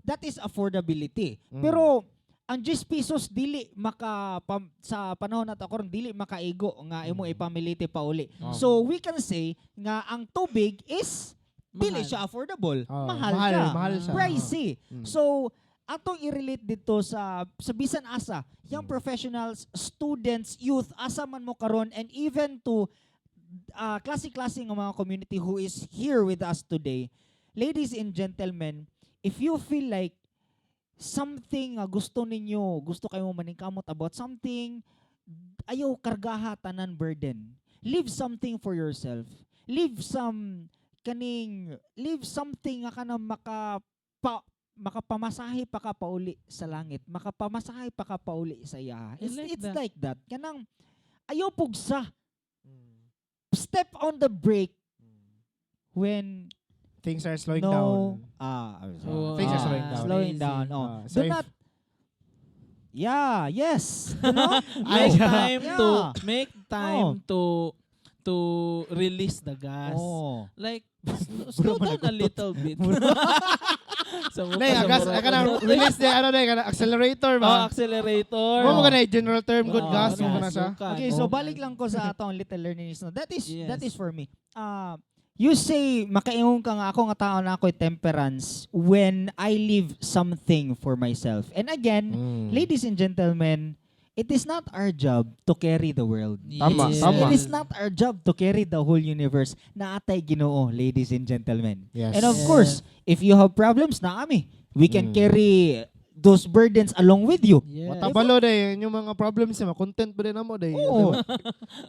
that is affordability. Pero ang 10 pesos dili maka sa panahon nato karon dili makaigo nga imo ipamilite pauli. So we can say nga ang tubig is dili Mahal. Siya affordable. Mahal, Mahal siya. Mahal siya. Pricey. So atong i-relate dito sa bisan asa, young professionals, students, youth, asa man mo karon, and even to klase-klase nga mga community who is here with us today. Ladies and gentlemen, if you feel like something nga gusto ninyo, gusto kayo maningkamot about something, ayaw kargaha tanan burden. Leave something for yourself. Leave some kaning leave something nga kanang makapamasahe pa ka pauli sa langit, makapamasahe pa ka pauli sa iya. I It's, like it's that. Like that. Kanang ayaw pugsa. Step on the brake when Things are slowing no down. Ah, I'm sorry. Oh, Things are slowing down. Slowing down. Oh. So Do if- not. Yeah, yes. You know? Make time to make time to release the gas. Like slow down a little bit. Sa mukha, Nay, sa agas, mura. kana release the ano day kana accelerator Oh, ba? accelerator. Mo mo kana general term good Oh, gas mo kana gas, siya. lukan. Okay, so Oh. balik lang ko sa atong little learnings. No? That is that is for me. You say makaingon ka nga ako nga tao na ako'y temperance when I leave something for myself. And again, ladies and gentlemen, it is not our job to carry the world. Tama, tama. It is not our job to carry the whole universe. Naa tay Ginoo, ladies and gentlemen. And of course, if you have problems, naa mi. We can carry those burdens along with you. Matabalo day yung mga problems niya, content pa din namo day. Oo.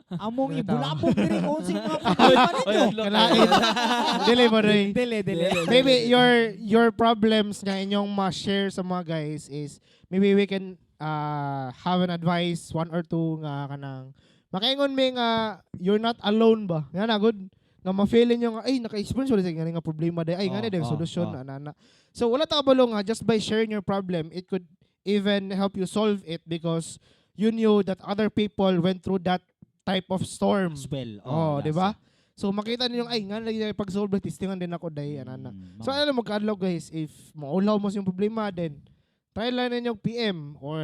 Among Mga tao. ibulabog diri kung unsay mga problema ninyo. Kalain. Dili mo day. Dili, dili. Maybe your problems nga inyong ma-share sa mga guys is maybe we can have an advice one or two nga kanang makaingon mi nga you're not alone ba nga na good nga ma-feel ninyo nga ay naka-experience wala sa nga problema day ay nga na Oh, day solution ana ana. So wala ta kabalo nga just by sharing your problem, it could even help you solve it because you knew that other people went through that type of storm. As well. Oh, di ba? So makita ninyo ay nga lagi pag-solve testingan din ako day ana ana. So ano mo kaadlaw guys, if maulaw mo sa inyong problema, then try lang ninyo PM or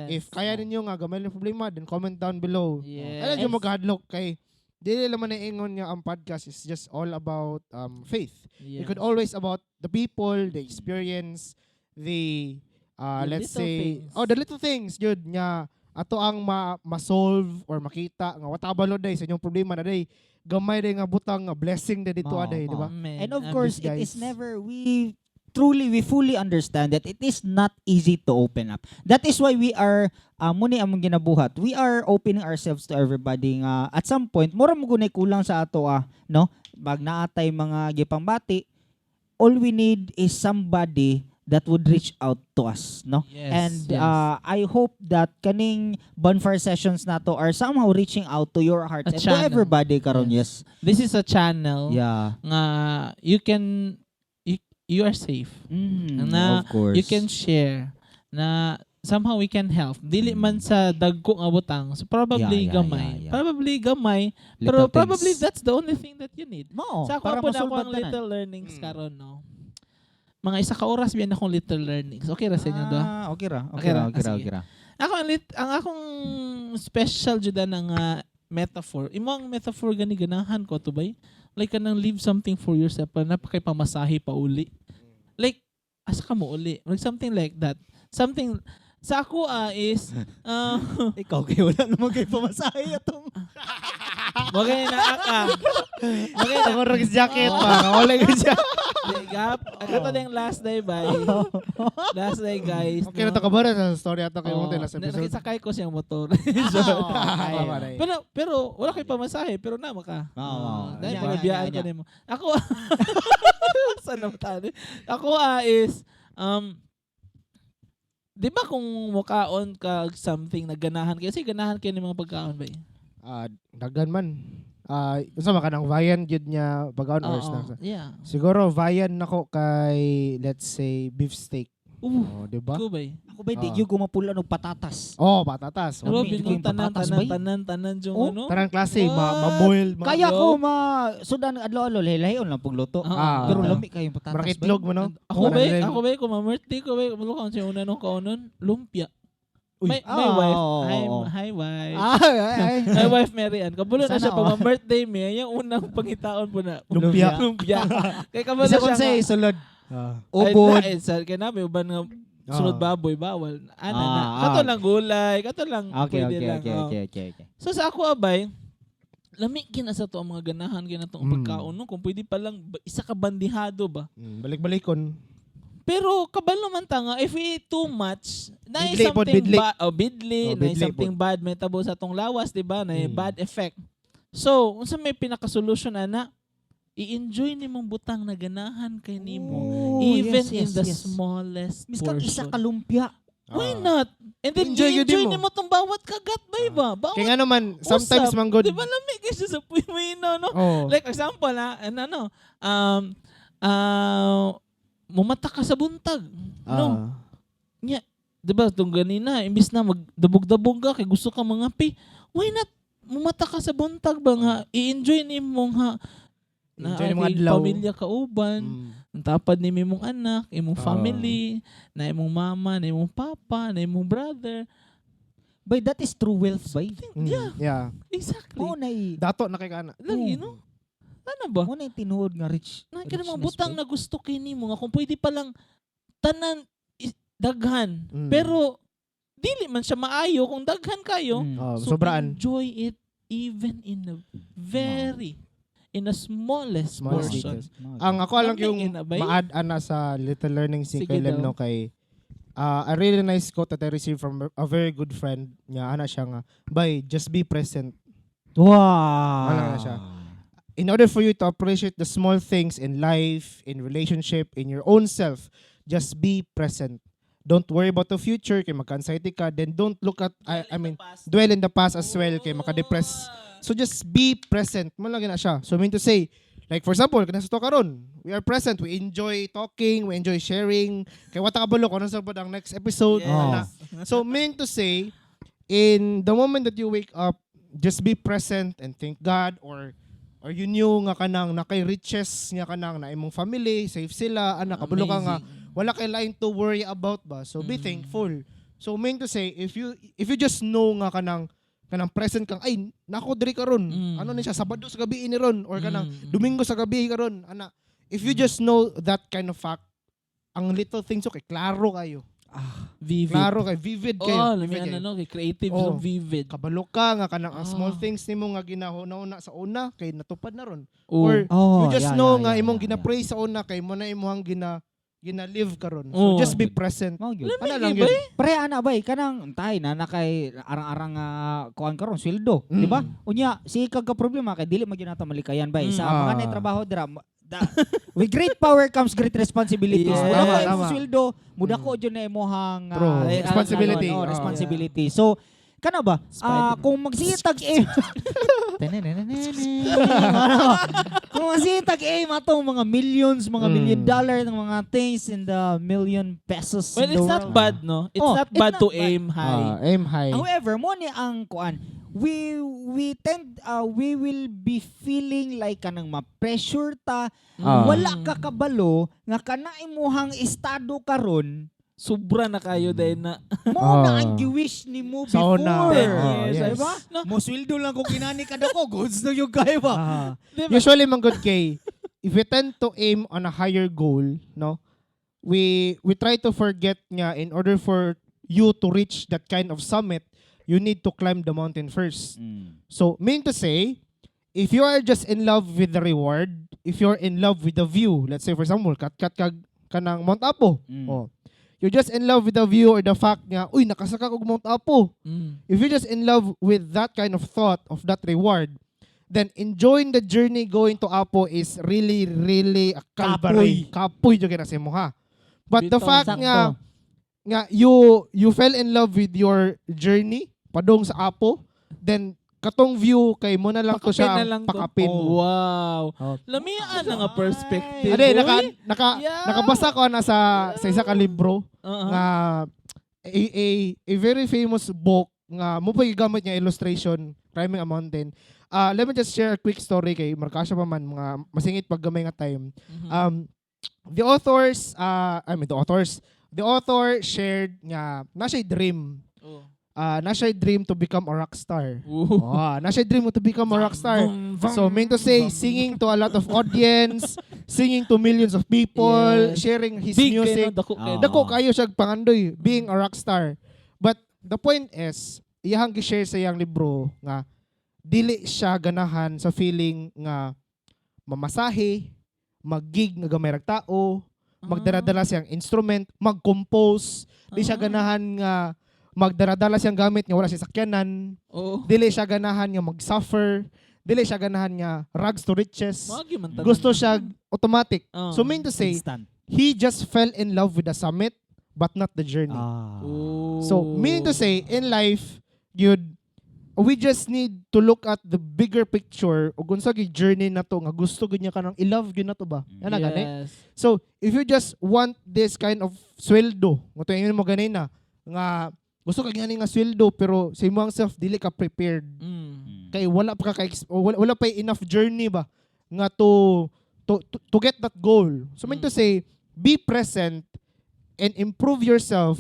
if kaya ninyo nga gamay yung problema, then comment down below. Ano yung magkahadlok kay dili naman na ingon nga ang podcast is just all about faith. It could always about the people, the experience, the The let's little say things. oh, the little things jud nga ato ang ma-solve or makita nga wa ta kabalo day sa inyong problema na day gamay day nga butang nga blessing day dito Mao, aday, di ba? mao. Amen. And of Amen. course, it is guys. never, we truly, we fully understand that it is not easy to open up. That is why we are, muni among ginabuhat. We are opening ourselves to everybody nga at some point, mura mo gunay kulang sa ato ah, no? Pag naatay mga gipambati, all we need is somebody that would reach out to us, no? And I hope that kaning bonfire sessions nato are somehow reaching out to your hearts A and to channel. everybody karon, yes. This is a channel nga you can you are safe. Na of course. You can share na somehow we can help. Dili man sa dagko nga butang. So probably gamay. Probably gamay. Little Pero probably things. that's the only thing that you need. Mao, Sa ako para po na ako masulbad ang tanan. little learnings karon no. Mga isa ka oras biyan akong little learnings. Okay ra sa inyo do? Ah, okay ra. Okay Okay ra, ra. okay ra, Ah, sige. okay ra. Ako ang akong special jud na nga metaphor. Imo ang metaphor gani ganahan ko to bay. Like kanang leave something for yourself para napakay pamasahe pa uli. Like asa ka mo uli? Like something like that. Something Sa ako is Ikaw kay wala naman kay pamasahe atong. Bagay na ka. Bagay na. Ako rin jacket pa. Wala ko siya. Gap. Kato na yung last day, bye. Last day, guys. Okay na to ka ba sa story ato kay Oo. mo last episode. Nakisakay ko siyang motor. Tama na eh. Pero wala ko'y pamasahe, pero nama ka. Oo, oo. Dahil Nya, pagabiyaan nya, ka nya. nimo. Ako saan na tani? Ako is di ba kung mukaon ka og something na ganahan kayo, kasi ganahan kayo ng mga pagkaon ba eh? Daghan man. Unsa man kanang viand gyud niya pagkaon or Oo, snacks. yeah. Siguro viand nako kay, let's say, beef steak. Oh, di ba? Ko ba eh? Ako ba di Ah. gyud gumapula og patatas. Oh, patatas. Pero Oh. Lami, bingo yung tanan, patatas tanan, ba eh? tanan, tanan, yung Oh, ano. Tanang klase, What? ma-boil, ma Kaya ko ma sudan adlaw-adlaw lahion lang pugluto. Oo. Ah. Pero lami kayo yung patatas. Marang bay. itlog mo, no? Ako ba, Manang- ako ba, kung ma-birthday ko ba, kung siya una nung kaunon, lumpia. Uy. My Ah, wife, oo, hi, oo. hi wife. Ah, ay, ay. My wife Mary Ann. Kabulo na Sana siya pag all. birthday mi, yung unang pangitaon po na. Lumpia. Lumpia. Kay kabalo Bisa siya. kung say nga- sulod. Ay, Ubod. na, eh, sa kay nami uban nga sulod baboy bawal. Ana na. Ah, Kato ah. lang gulay, kato lang Okay, pwede okay, lang. okay, oh. okay. So sa ako abay, lami kina sa to ang mga ganahan kina tong pagkaon no kung pwede pa lang isa ka bandihado ba. Balik-balikon. Pero kabalo man ta nga if we eat too much, na Bidli pod, something bidli. ba oh, bidli, Oh, na bidli something bad may tabo sa atong lawas, di ba? Na Mm. bad effect. So, unsa may pinaka-solution ana? I-enjoy nimong butang na ganahan kay nimo Oh, even yes, in yes, the yes. smallest Miskan portion. isa ka lumpia. Why Ah. not? And then Enjoy enjoy, gyud enjoy nimo. nimo tong bawat kagat ba ba? Bawat Kaya nga naman, sometimes usap. man good. Di ba lami kay siya sa puymino, no? Oh. Like example ha, ano, ano, mumata ka sa buntag. No? Ah. 'Di ba tong ganina, imbis na magdabog-dabog ka kay gusto ka mangapi, why not mumata ka sa buntag ba nga i-enjoy nimo nga na Enjoy nimo kay adlaw. pamilya kauban, ang tapad ni imong anak, imong family, na imong mama, na imong papa, na imong brother. Bay, that is true wealth, bay. Yeah, Yeah. exactly. Mo na i Dato na kay kana. Lagi no? Ano ba? mo na tinuod nga rich. Na kaya mga richness, butang bay. na gusto kay nimo nga kung pwede pa lang tanan daghan. Pero dili man siya maayo kung daghan kayo. Oh, So sobraan. enjoy it even in a very in a smallest, Smallest portion. details. Ang ako lang Lami yung ina, bay. ma-add ana sa little learnings ni Sige Caleb daw. no kay a really nice quote that I received from a very good friend niya ana siya nga, "Bay, just be present." Wow. Wala na siya. In order for you to appreciate the small things in life, in relationship, in your own self, just be present. Don't worry about the future kay magka-anxiety ka, then don't look at I mean dwell in the past as well kay maka-depress. So just be present. Mo lang na siya. So I mean to say, like for example, kana sa to karon, we are present, we enjoy talking, we enjoy sharing. Kay wata ka balo kung ano sa ang next episode. Yes. Ana. So meaning to say, in the moment that you wake up, just be present and thank God or you knew nga kanang nakay riches nga kanang na imong family, safe sila, ana kabalo ka nga Amazing. wala kay line to worry about ba. So be thankful. So mean to say, if you just know nga kanang kanang present kang ay nako diri karon. Ano ni siya, Sabado sa gabi ni ron or kanang Domingo sa gabi karon ana. If you just know that kind of fact, ang little things okay, klaro kayo. Vivid. Klaro kay vivid kayo. Oh, lami Vivid kayo. ano, kay creative, Oh. so vivid. Kabalo ka nga kanang ang small things nimo nga ginahuna sa una kay natupad na ron. Oh. Or Oh, you just yeah, know yeah, nga yeah, imong gina-pray sa una kay mo na imong gina live karon. So Oh. just be present. Mao gyud. Lami Ano lang ba yun? eh? Pre ana bay kanang tay na nakay arang-arang kuan karon sweldo, di ba? Unya sige kag ka problema kay dili man gyud nato malikayan bay. Sa mga Ah. nay trabaho dira with great power comes great responsibilities. Yes. Mudako Tama, imong tama. sweldo, mudako jud na imong True. Responsibility. Oh, responsibility. So kana ba? Spider-Man. Kung magsitag aim Ano? Kung magsitag aim atong mga millions, mga million dollar ng mga things in the million pesos Well, in the it's not world. bad, no? It's Oh, not it's bad not to bad. aim high. Ah, aim high. However, mo ni ang kuan, we tend we will be feeling like kanang ma-pressure ta, wala ka kabalo nga kana imuhang estado karon, Sobra na kayo dahil na mo na ang giwish nimo Sa before. una. 10 Oh, years. yes. Diba? No. Mo sweldo lang ko kinani kada ko, goods na yung kayo ba? Diba? Usually man good kay if we tend to aim on a higher goal, no? We try to forget nga in order for you to reach that kind of summit, you need to climb the mountain first. So, mean to say, if you are just in love with the reward, if you're in love with the view, let's say, for example, kat-kat kag kanang Mount Apo. Oh. You're just in love with the view or the fact nga, "Uy, nakasaka kog Mount Apo." If you're just in love with that kind of thought of that reward, then enjoying the journey going to Apo is really, really a Calvary. Kapoy jud na sa imo ha. But the Bitaw. Fact Sakto. nga you fell in love with your journey padung sa Apo, then katong view kay mo na lang to Pakapin siya na ang lang to. pakapin. Oh, wow. Oh. Lamian na nga perspective. Ade, naka Uy. naka nakabasa ko na sa isa ka libro nga a very famous book nga mo pa gigamit niya illustration climbing a mountain. Let me just share a quick story kay markasya pa man, mga masingit pag gamay nga time. The authors I mean the author shared nga na siya dream. Na siya dream to become a rock star. Ooh. Oh, na siya dream to become a rock star. Vroom, vroom, So, mean to say, vroom. singing to a lot of audience, singing to millions of people, sharing his Big music. kayo, no? Dako kayo. Ah. Dako kayo siya pangandoy, being a rock star. But the point is, iyahang gi-share sa iyang libro nga dili siya ganahan sa feeling nga mamasahe, mag-gig nga gamay rag tao, magdala-dala siyang instrument, mag-compose, di siya ganahan nga magdala-dala siyang gamit nga wala siya sakyanan, dili siya ganahan nga mag-suffer, dili siya ganahan nga rags to riches. Mao man tanan. Gusto siya automatic. Oo. So mean to say, Instant. He just fell in love with the summit but not the journey. So, meaning to say, in life, yun, we just need to look at the bigger picture ug unsa gyud journey na to nga gusto gyud niya kanang i-love gyud na to ba? Ana gani? Yes. So, if you just want this kind of sweldo, nga tuwing mo ganina nga gusto ka gani nga sweldo pero sa imong self dili ka prepared kay wala pa ka wala pa enough journey ba nga to get that goal. So mean to say, be present and improve yourself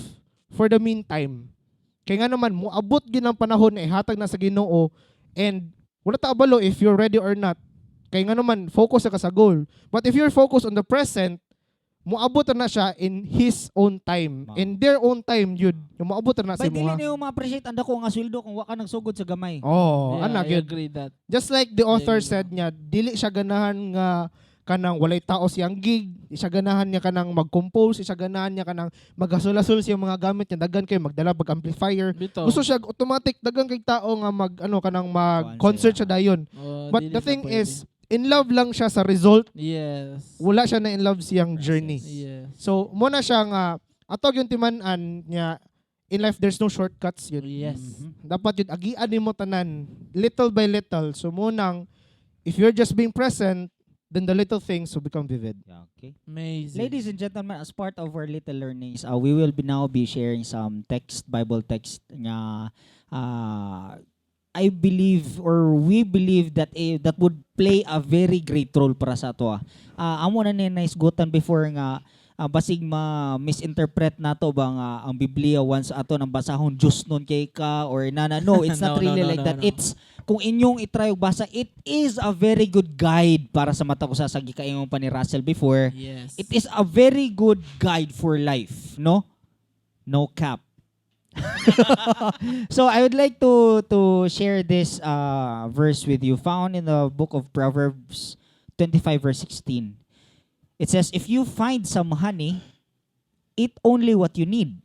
for the meantime. Kay nga naman moabot gyud ang panahon na ihatag na sa Ginoo and wala ta abalo if you're ready or not. Kay nga naman focus ka sa goal. But if you're focused on the present, moabot na siya in his own time. Mao. In their own time yun. Yung moabot na sa Bay, dili imuha. niyo ma-appreciate ang dako nga sweldo kung wa ka nagsugod sa gamay. Oh, Yeah, ana I gyud. agree that. Just like the author Ayun. said niya, dili siya ganahan nga kanang walay tao siyang gig, di siya ganahan niya kanang mag-compose, di siya ganahan niya kanang maghasul-hasul siyang mga gamit niya, daghan kay magdala pag amplifier. Bitaw. Gusto siya automatic daghan kay tao nga mag ano kanang mag-concert siya dayon. Oh, But dili the siya thing pwede. is, in love lang siya sa result, wala siya na in love siyang Process. journey. So mo na siya nga atog yung timan-an niya, in life there's no shortcuts yun. Dapat yun agian nimo tanan little by little. So mo nang if you're just being present, then the little things will become vivid. Yeah, okay. Amazing. Ladies and gentlemen, as part of our little learnings, we will be now be sharing some text, Bible text nga I believe or we believe that that would play a very great role para sa ato. Amo na ni naisgutan before nga basig ma misinterpret nato ba nga ang Biblia once ato nang basahon, Diyos nun kay ka or nana. No, it's not No, really no, like no, that. no. It's kung inyong itry og basa, it is a very good guide para sa mata ko sa gikaingon pa ni Russell before. It is a very good guide for life, no? No cap. So I would like to share this verse with you found in the book of Proverbs 25 verse 16. It says, "If you find some honey, eat only what you need.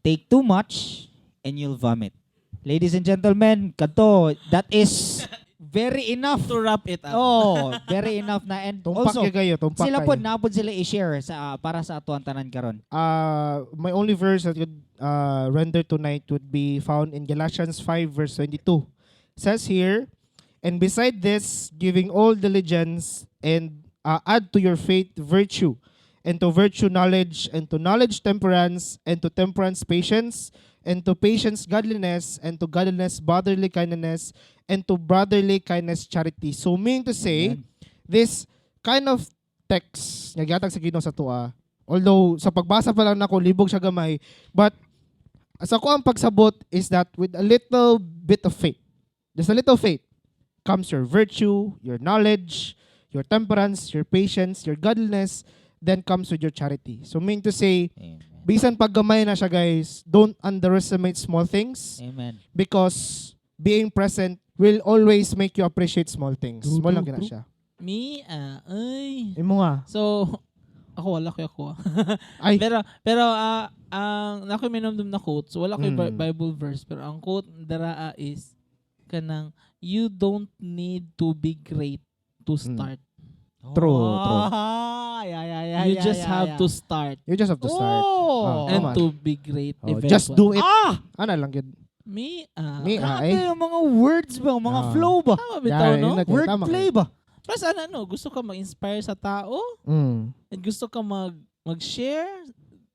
Take too much and you'll vomit." Ladies and gentlemen, kadto, that is very enough. To wrap it up. Oh, very enough na. And Tumpak also, gyud kayo, tumpak sila kayo. po, napod sila i-share sa para sa ato ang tanan karon. My only verse that could render tonight would be found in Galatians 5 verse 22. It says here, "And beside this, giving all diligence and add to your faith virtue, and to virtue knowledge, and to knowledge temperance, and to temperance patience, and to patience godliness, and to godliness brotherly kindness, and to brotherly kindness charity." So meaning to say, Amen. This kind of text nga gihatag sa Ginoo sa atoa, although sa pagbasa pa lang nako libog siya gamay, but sa ko ang pagsabot is that with a little bit of faith, just a little faith, comes your virtue, your knowledge, your temperance, your patience, your godliness, then comes with your charity. So mean to say, Amen. Bisan pag gamay na siya, guys, don't underestimate small things Amen. because being present will always make you appreciate small things. True, Mo lang true, gina true. siya. Me, ah, ay. Imo nga. So, ako wala ko ako. Ay. Pero ang nako minumdum na quote, so wala ko Bible verse, pero ang quote dara is kanang "You don't need to be great to start." True. Ah, yeah, You just have to start You just have to start. Oh. Ah, and tama. to be great Oh, eventually. just do it. Ah! Ana lang gid. Me, ah. Me, ah, Grabe ay. yung mga words ba? Mga Ah. flow ba? Tama bitaw, Yeah, no? yun na, tama Wordplay kayo. ba? Plus ano, no, gusto ka mag-inspire sa tao and gusto ka mag-share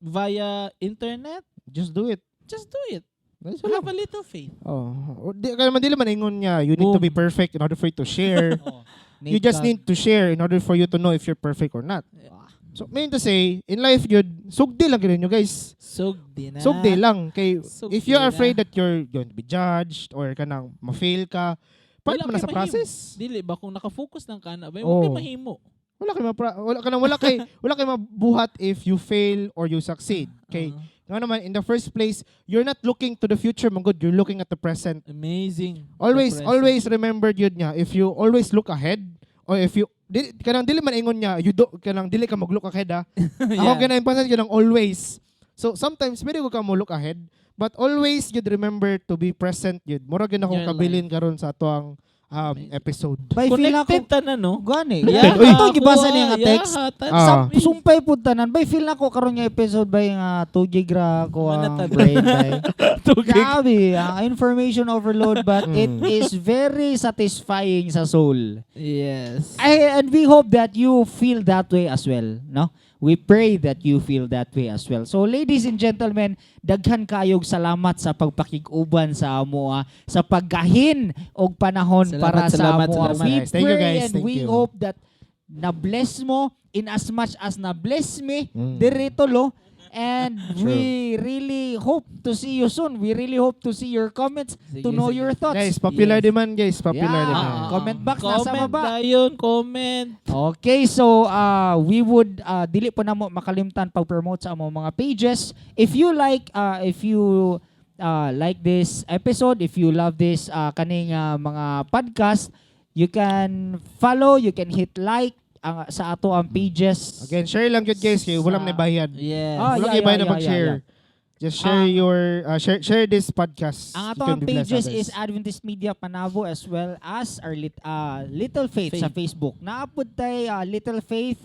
via internet, Just do it. just do it. That's Have lang. a little faith. Oh. Di kaya man dili man ingon niya you need to be Boom. perfect in order for you to share. Oh. You just need to share in order for you to know if you're perfect or not. So, meaning to say, in life, yun, sugdi lang yun, you guys. Sugdi na. Sugdi lang. Kay, Sugdi if you're na. afraid that you're going to be judged or kanang ma-fail ka, part Wala mo na kay sa mahimo. process. Dili ba kung nakafocus lang ka na ba, Oh. oh. kay mahimo. Wala kay wala kay mabuhat if you fail or you succeed. Kay Ah, nga naman, in the first place, you're not looking to the future, man good, you're looking at the present. Amazing. Always The present. always remember yun nga, if you always look ahead or if you dili, kanang dili man ingon niya, you do kanang dili ka mag-look ahead ah. Ako kanang important kanang always. So sometimes pwede ko ka mo look ahead, but always you'd remember to be present yun. Mura gyud akong Your kabilin karon sa atoang Amazing. episode. By feel ako, Connected ta na, no? gani. Yeah, uy. Ito gibasa niya nga text. Yeah, Ah. Sumpay pud tanan. Bay feel nako karon nga episode bay nga 2 gig ra ko ang Manatad. brain bay. Tugig. Grabe, ang information overload, but it is very satisfying sa soul. Yes. And we hope that you feel that way as well, no? We pray that you feel that way as well. So ladies and gentlemen, daghan kayog salamat sa pagpakig-uban sa amoa, sa paggahin og panahon Salamat, para sa salamat, amoa. salamat. We Guys, thank you, pray guys. and Thank we you. hope that na-bless mo in as much as na-bless me diri tulo. And we really hope to see you soon. We really hope to see your comments, Sige, to know sige. your thoughts. Guys, popular Yes. demand, guys, popular Yeah. demand. Ah, comment box nasa Comment baba. dayon, comment. Okay, so we would dili po namo makalimtan pag-promote sa among mga pages. If you like this episode, if you love this kaning mga podcast, you can follow, you can hit like ang sa ato ang pages. Again, share lang yun, guys, kay wala man bayad. Yes. Ah, Wala yeah, kay bayad na mag-share. Just share your share share this podcast. Ang You ato can ang be blessed pages others. is Adventist Media Panabo as well as our Little Faith, sa Faith. Facebook. Naapod tay Little Faith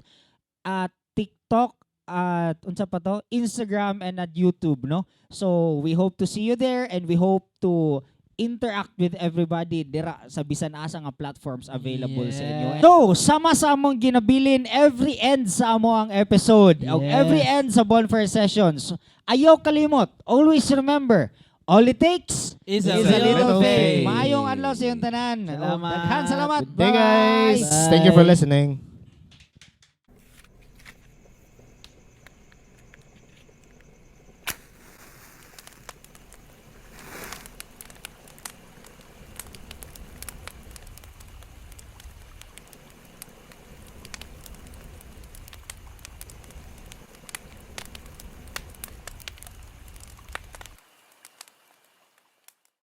at TikTok at unsa pa to? Instagram and at YouTube, no? So we hope to see you there and we hope to interact with everybody dira sa bisan asa nga platforms available sa inyo. So, sama sa among ginabilin every end sa amo ang episode. Og every end sa Bonfire Sessions. Ayaw kalimot. Always remember, all it takes Is a is a little little faith. faith. Maayong adlaw sa iyong tanan. Salamat. Daghan salamat. Good day, guys. Bye. Thank you for listening.